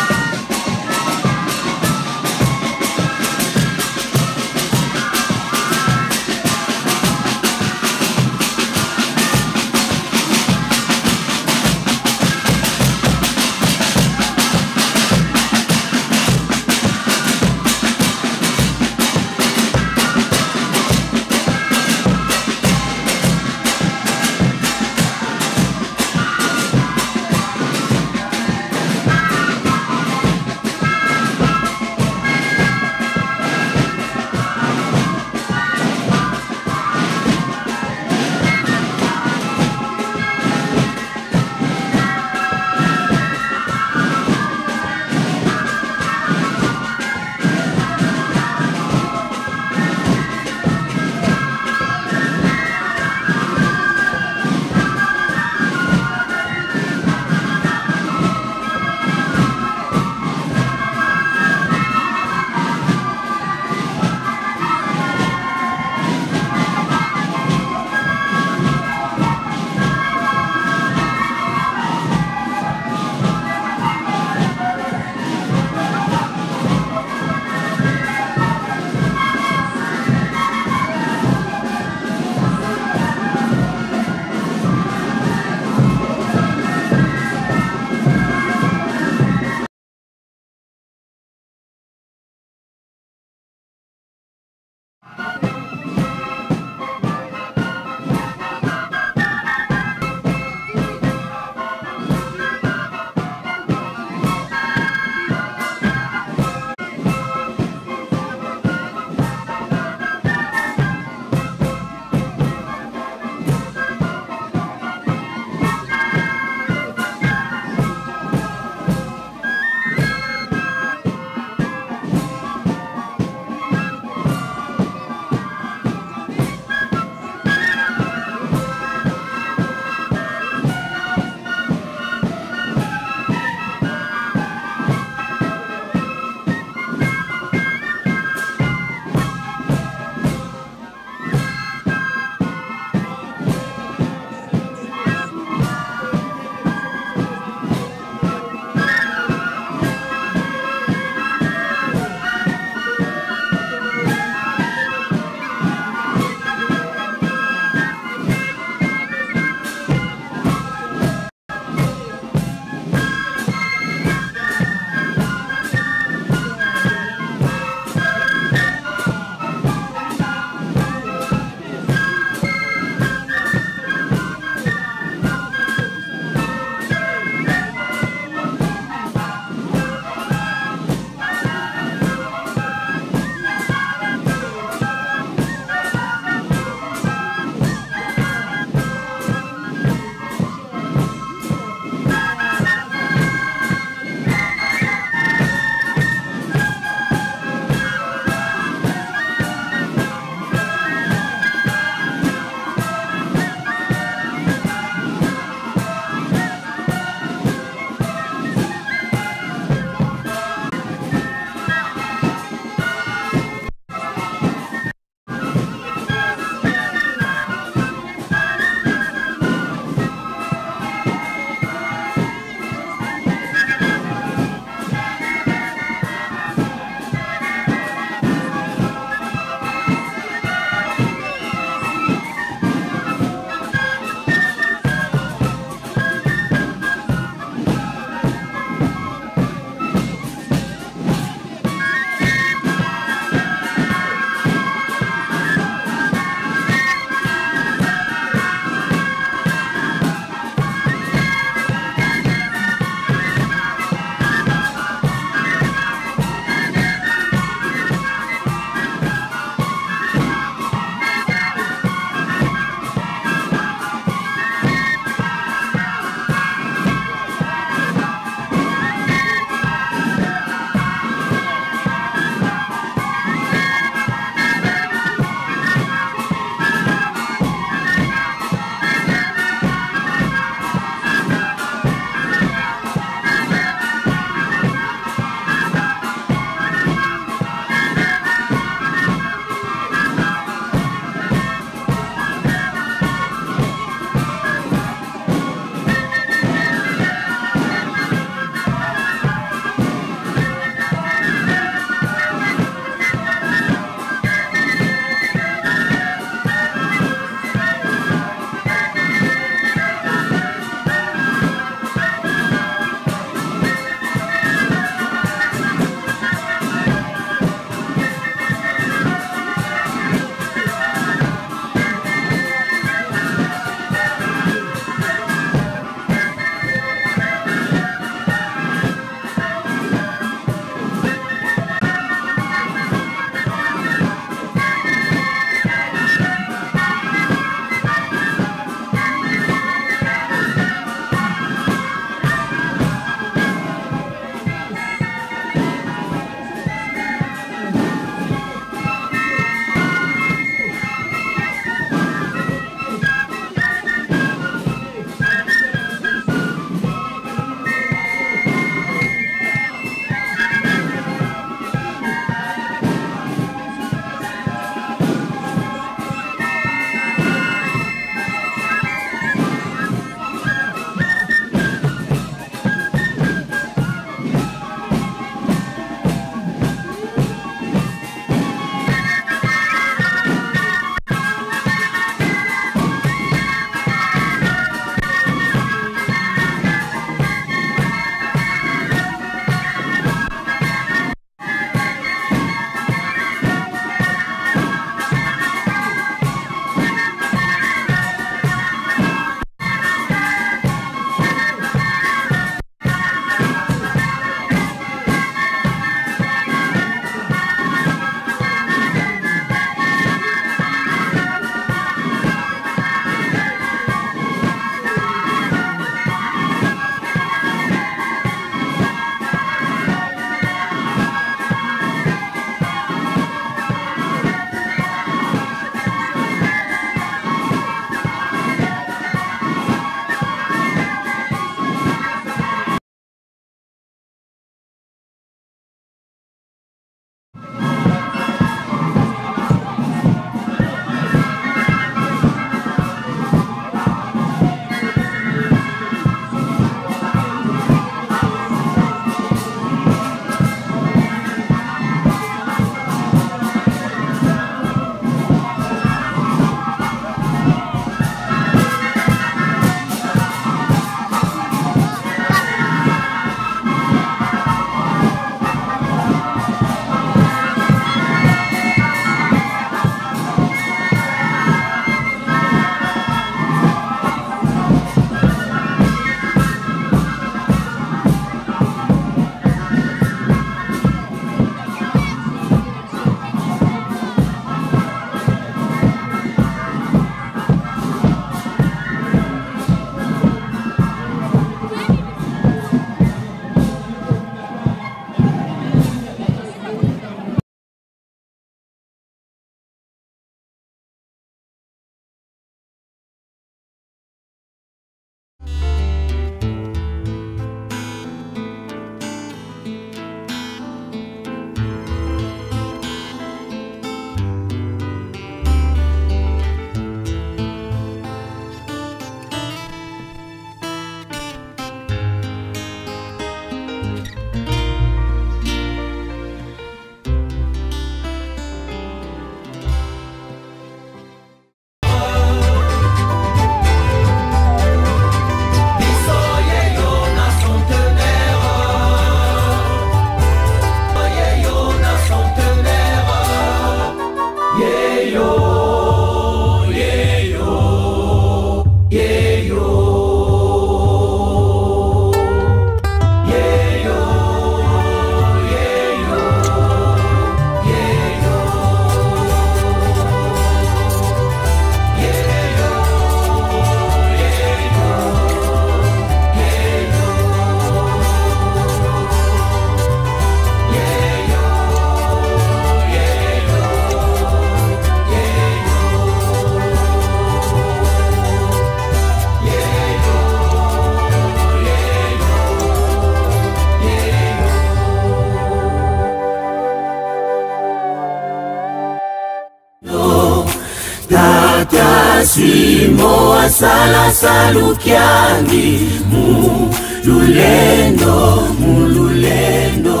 Tata Simo asala salukiani mu lulendo mu lulendo.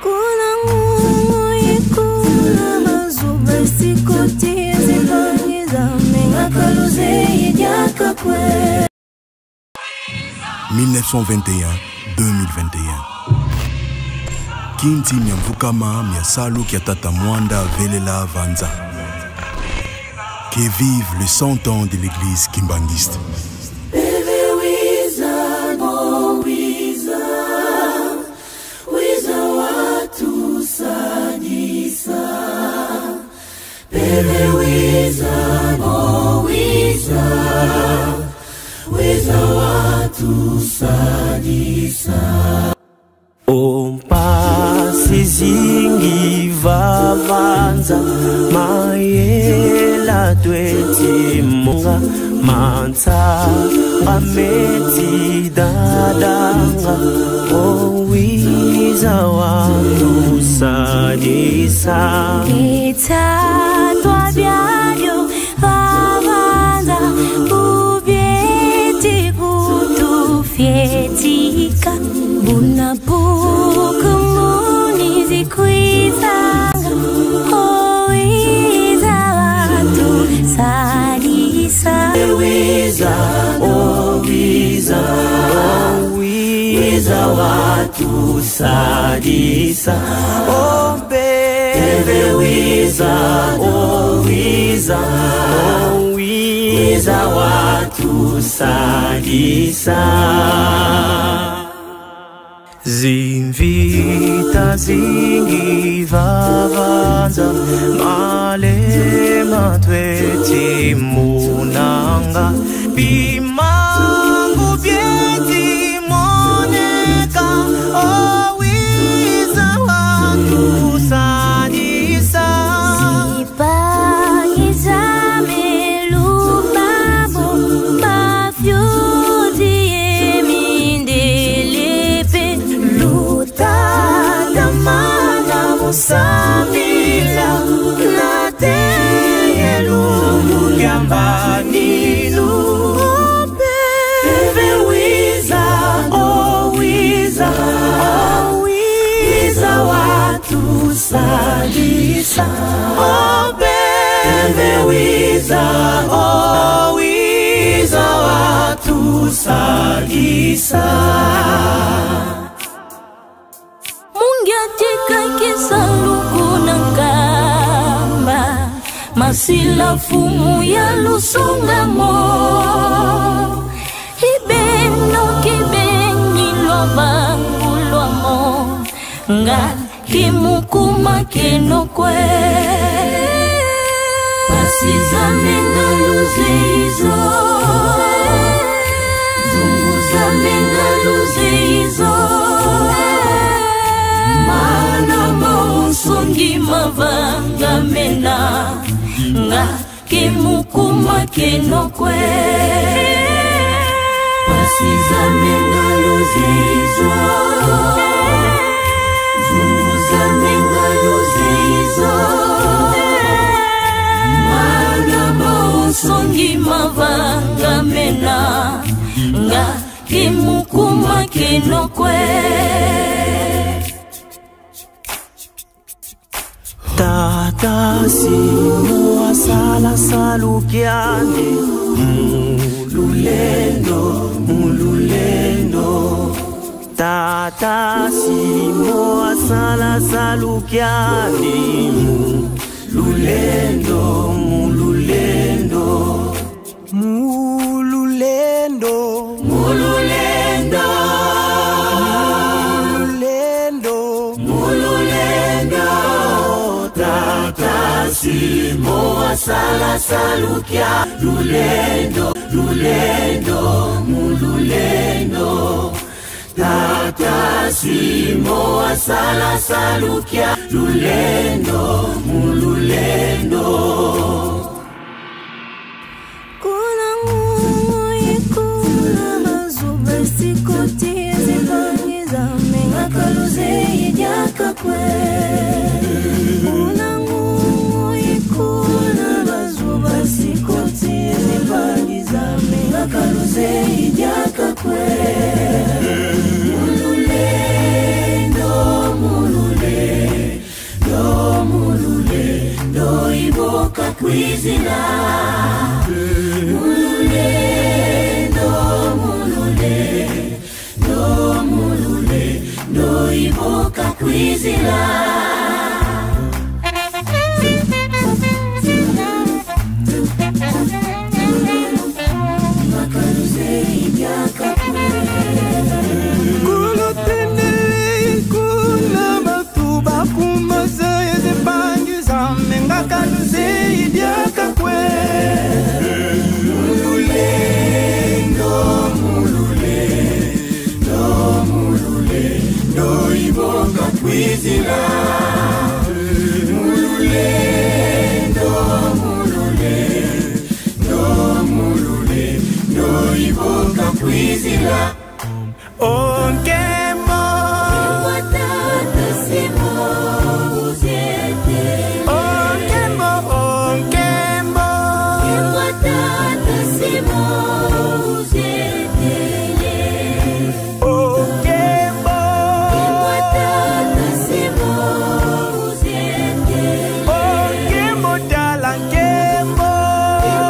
Kuna ngumu ikuna mazuba sikoti zipangiza mengakaluze yediakakwe. 1921-2021 Kinti mia mvukama mia salu kia tata mwanda velela vanza. Que vive le 100 ans de l'église kimbanguiste. Ompasi zingi vavanza mayela tweti monga mansa ameti dadanga owiza watusadisa. Itatwa byalyo vavanza ubyeti kutufyetika bunapuku munizikwizanga owiza watusadisa. Wiza, oh wiza, oh wiza watusadisa. Oh bebe wiza, oh wiza, oh wiza watusadisa. Zimvita zingi vavanza malema tweti munanga bimangu byeti moneka owiza watusadisa. Samila na teyelu gambaninu bebe wiza oh wiza oh wiza watusadisa. Oh bebe wiza oh wiza watusadisa. Masila fumu ya lusungamo ibeno kibeni lwa bangulwamo nga kimukuma kenokwe pasizamenga luzeizo zunguzamenga luzeizo mana mausongi mavangamena nga kimukuma kenokwe pasizamenga luzeizo zunguzamenga luzeizo mana mausongi mavangamena nga kimukuma kenokwe. Tata Simo asala salukiani mululendo mululendo. Tata Simo asala salukiani mululendo mululendo. asala salukia lulendo lulendo mululendo Tata Simo asala salukia lulendo mululendo Kuna ikuna mazuba sikoti zipangiza mengakaluze yediakakwe Kuna ikuna mazuba sikoti zipangiza mengakaluze yediakakwe Mululendo mululendo mululendo iboka kwizina Mululendo mululendo mululendo iboka kwizina Makaluze ibyakakwe Kulutendele kuna batu bakumaza ezipangiza mengakaluze ibyakakwe Mululendo mululendo mululendo iboka kwizina Mululendo mululendo mululendo iboka kwizina Onkembo Watata Simo uzete Onkembo onkembo Watata Simo uzetele Onkembo Watata Simo uzetele Onkembo tala nkembo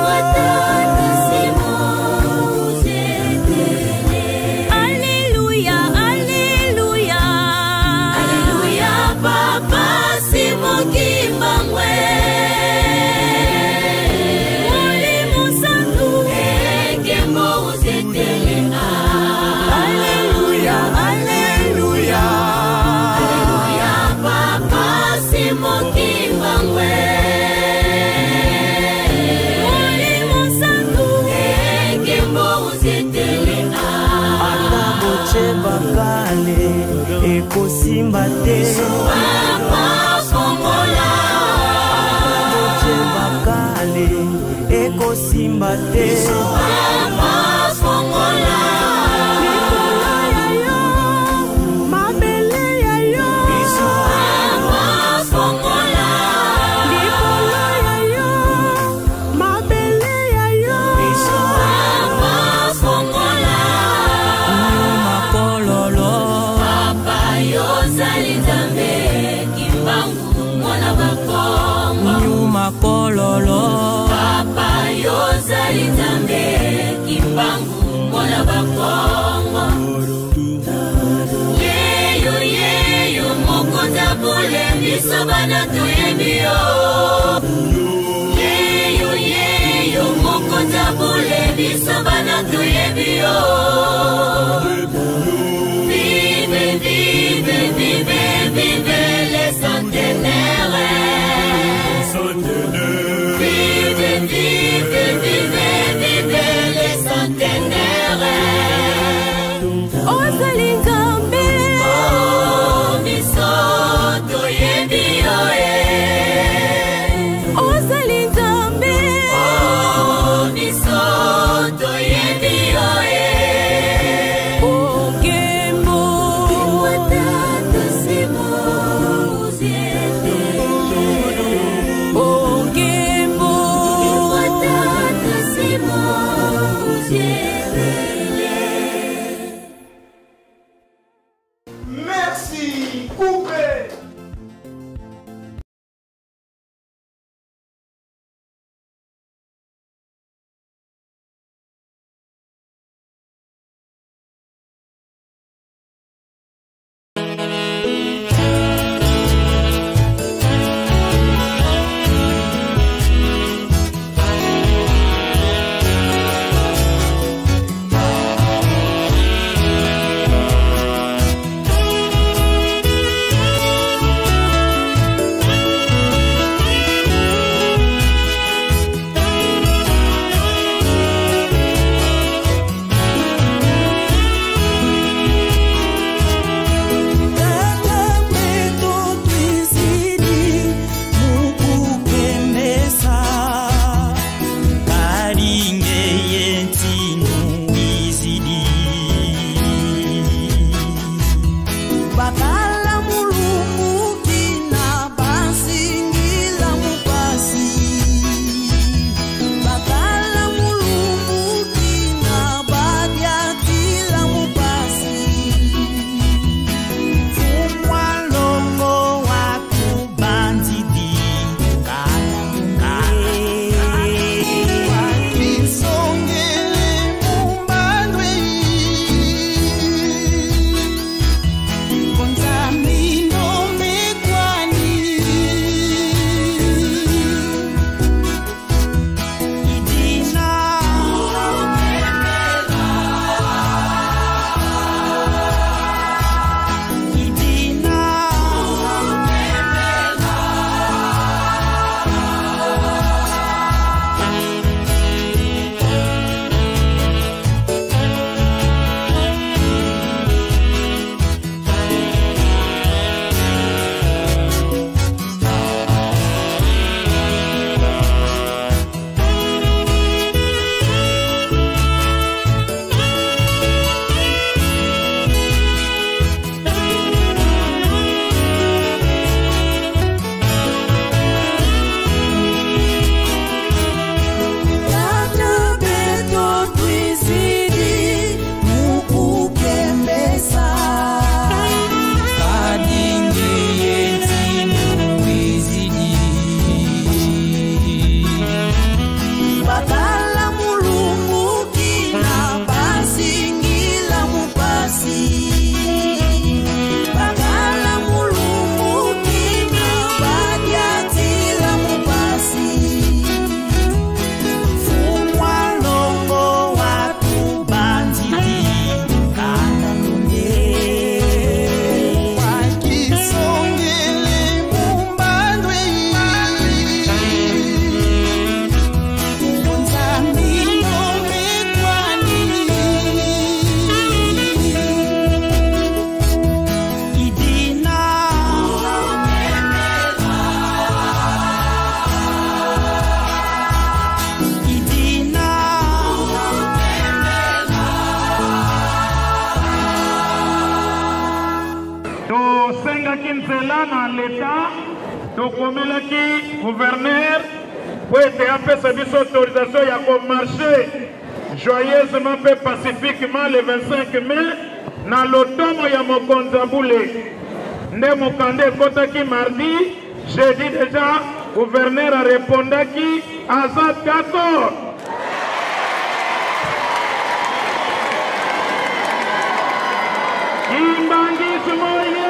Watata Simo uzetele Alleluia, alleluia. Alleluia, Papa Simo Kimbangu. Molimo Santu, ekembo uzetele. Alleluia, alleluia. Alleluia, Papa Simo Kimbangu. Molimo Santu, ekembo uzetele. Ata botie bakale ekosimba te Papa fongola. Ata botie bakale ekosimba te Papa fongola. Likolo ya yo, mabele ya yo. Papa fongola. Likolo ya yo, mabele ya yo. Papa fongola. Makololo Papa yozali Nzambe Kimbangu mwana bakongo. nyuma kololo Papa yozali Nzambe Kimbangu mwana bakongo. Yeyo yeyo mokonzi abule biso bana toyebi yo. Yeyo yeyo mokonzi abule biso bana toyebi yo. Vive, vive, vive, vive les centenaires. Vive, vive, vive, vive les centenaires. Ozali Nzambe. Oh, biso toyebi yo eh. Ozali Nzambe. Oh, biso toyebi yo eh. Okembo. Watata Simo uziete. Okembo. Watata Simo uziete. Merci coupé. Thank Deja na leta tokomelaki gouverneur mpo ete apesa biso autorisation ya komarche joyeusement mpe pacifiquement le 25 mai na lotomo ya mokonzi ya bule. Nde mokanda ekotaki mardi, jeudi deja gouverneur arepondaki aza d'accord. Kimbanguisme oye!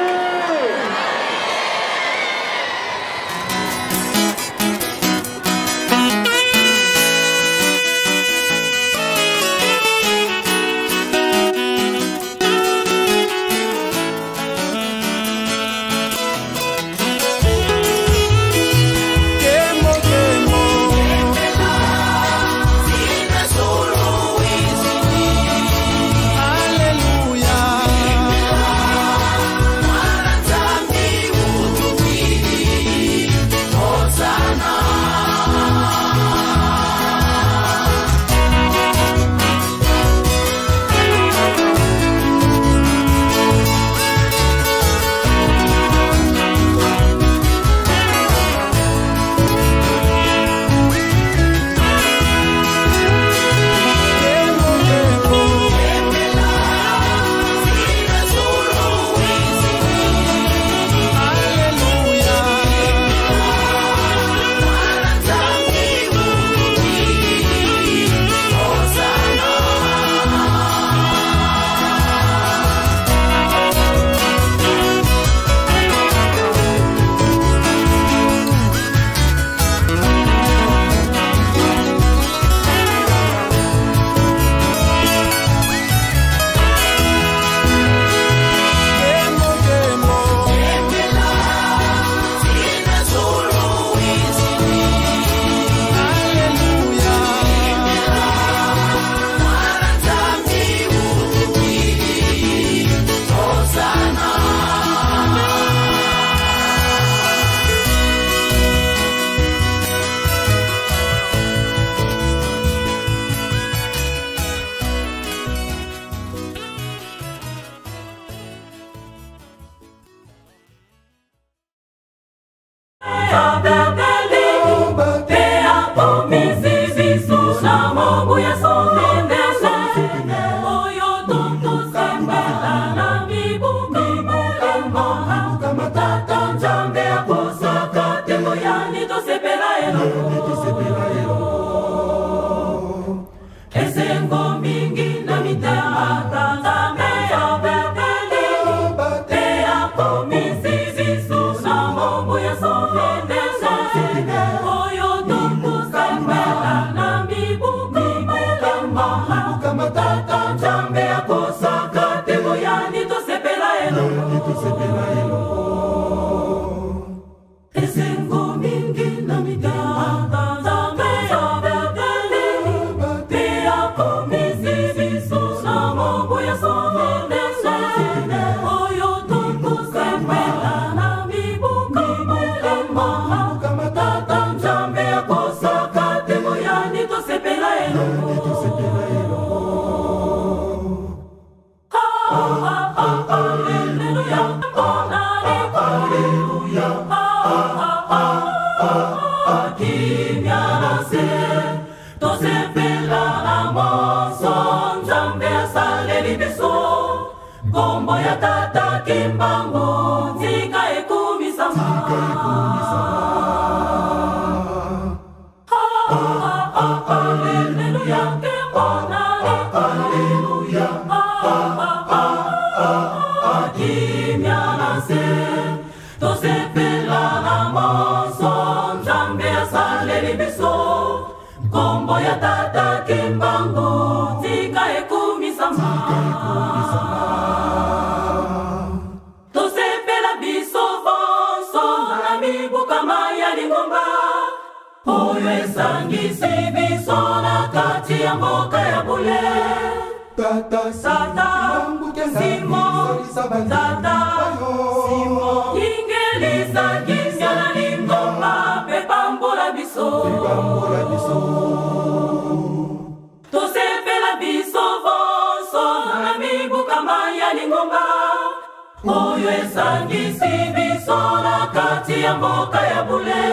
Oyo esangisi biso. biso na kati ya mboka ya bule.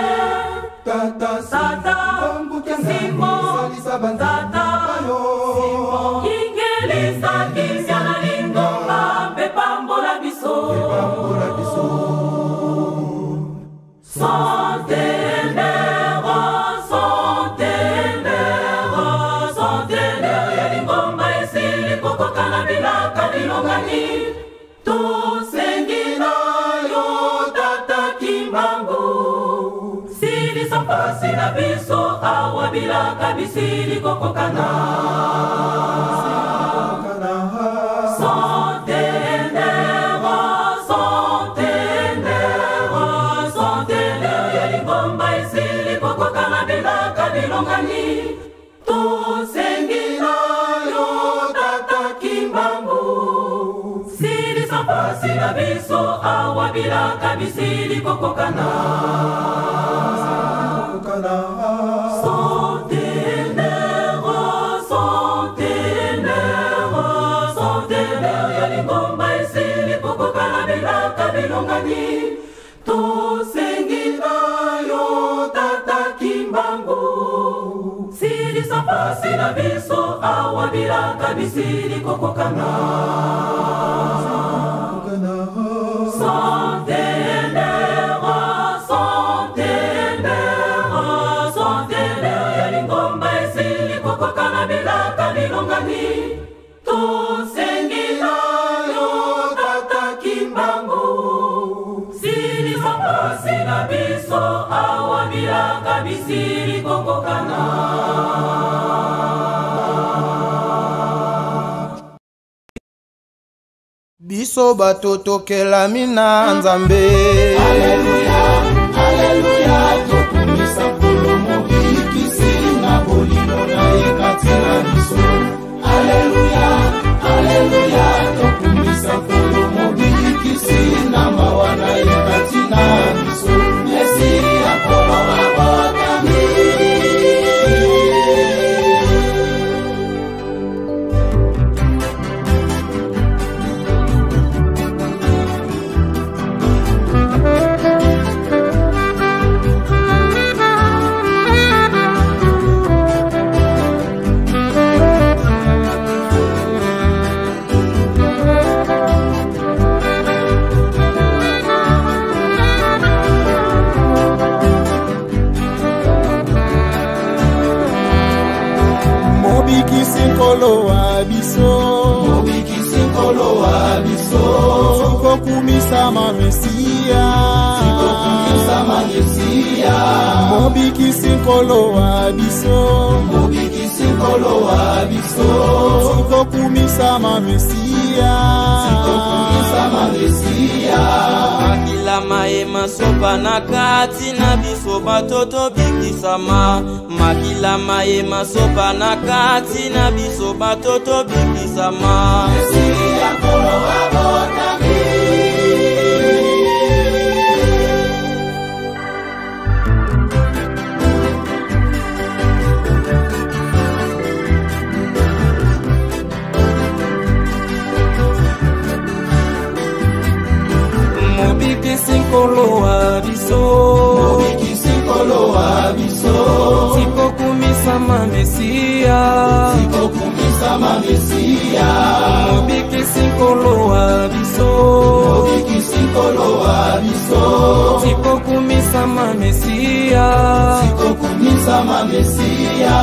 Tata Simon, Tata Simon, ingelisa kimia na lingomba mpe pambola biso. Centenaire, centenaire, centenaire ya lingomba esili kokoka na bilaka bilongani. Tosengi na yo Tata Kimbangu, silisa mpasi na biso awa bilaka bisili kokokana. Centenaire, centenaire, centenaire ya lingomba esili kokoka na bilaka bilongani. Tosengi na yo Tata Kimbangu, silisa mpasi na biso awa bilaka bisili kokokana. Centenaire, centenaire, centenaire ya lingomba esili kokoka na bilaka bilongani. Tosengi na yo Tata Kimbangu, silisa mpasi na biso awa bilaka bisili kokokana. Centenaire, centenaire, centenaire ya lingomba esili kokoka na bilaka bilongani. Tosengi na yo Tata Kimbangu, silisa mpasi na biso awa bilaka bisili kokokana. Biso bato tokelami na Nzambe. Alleluia, alleluia, tokumisa Nkolo mobikisi na bolingo na ye kati na biso. Alleluia, alleluia, tokumisa Nkolo mobikisi na mawa na ye kati na biso. Mesia Nkolo abotami. Mobikisi Nkolo wa biso, Mobikisi Nkolo wa biso, tikokumisama Mesia, tikokumisama Mesia. Mobikisi Nkolo wa biso, Mobikisi Nkolo wa biso, tikokumisama Mesia, tikokumisama Mesia. Makila maye masopa na kati na biso bato tobikisama. Makila maye masopa na kati na biso bato tobikisama. Mesia Nkolo abotami. Mobikisi Nkolo wa biso, Mobikisi Nkolo wa biso, tikokumisama Mesia, tikokumisama Mesia. Mobikisi Nkolo wa biso, Mobikisi Nkolo wa biso, tikokumisama Mesia, tikokumisama Mesia.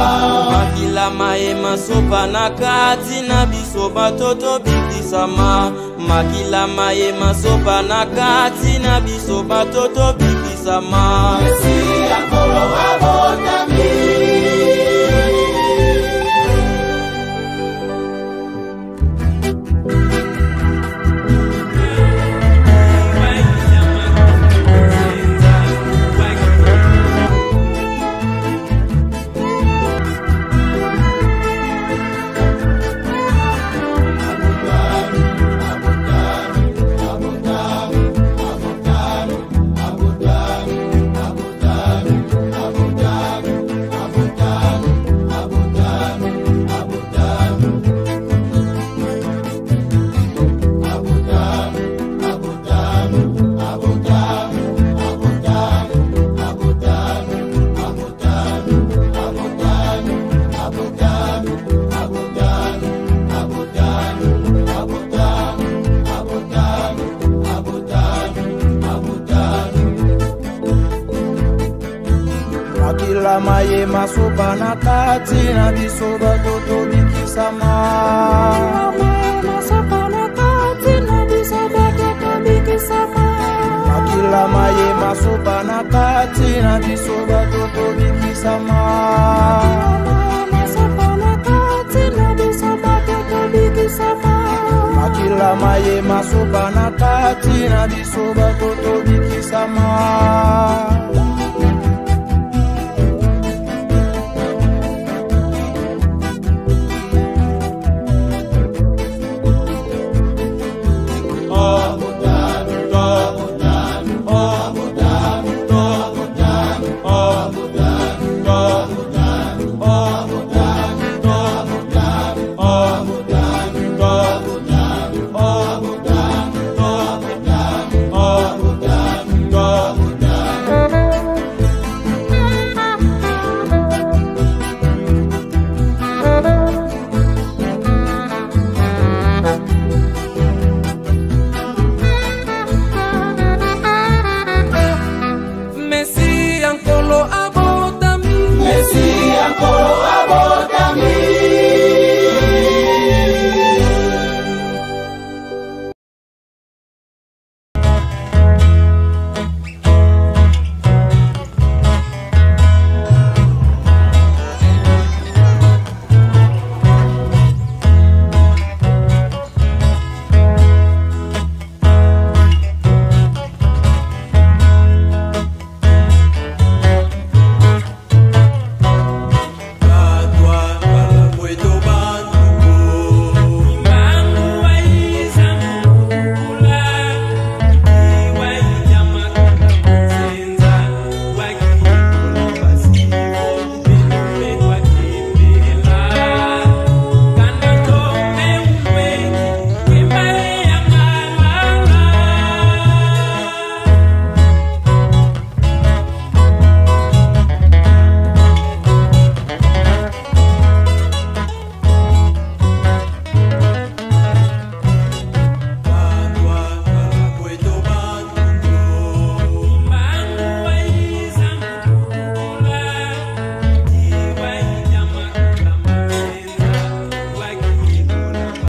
Makila maye masopa na kati na biso bato tobikisama. Makila maye masopa na kati na biso bato tobikisama. Mesia Nkolo abotami. maye masopa na kati na biso bato tobikisama. Makila maye masopa na kati na biso bato tobikisama. Makila maye masopa na kati na biso bato tobikisama.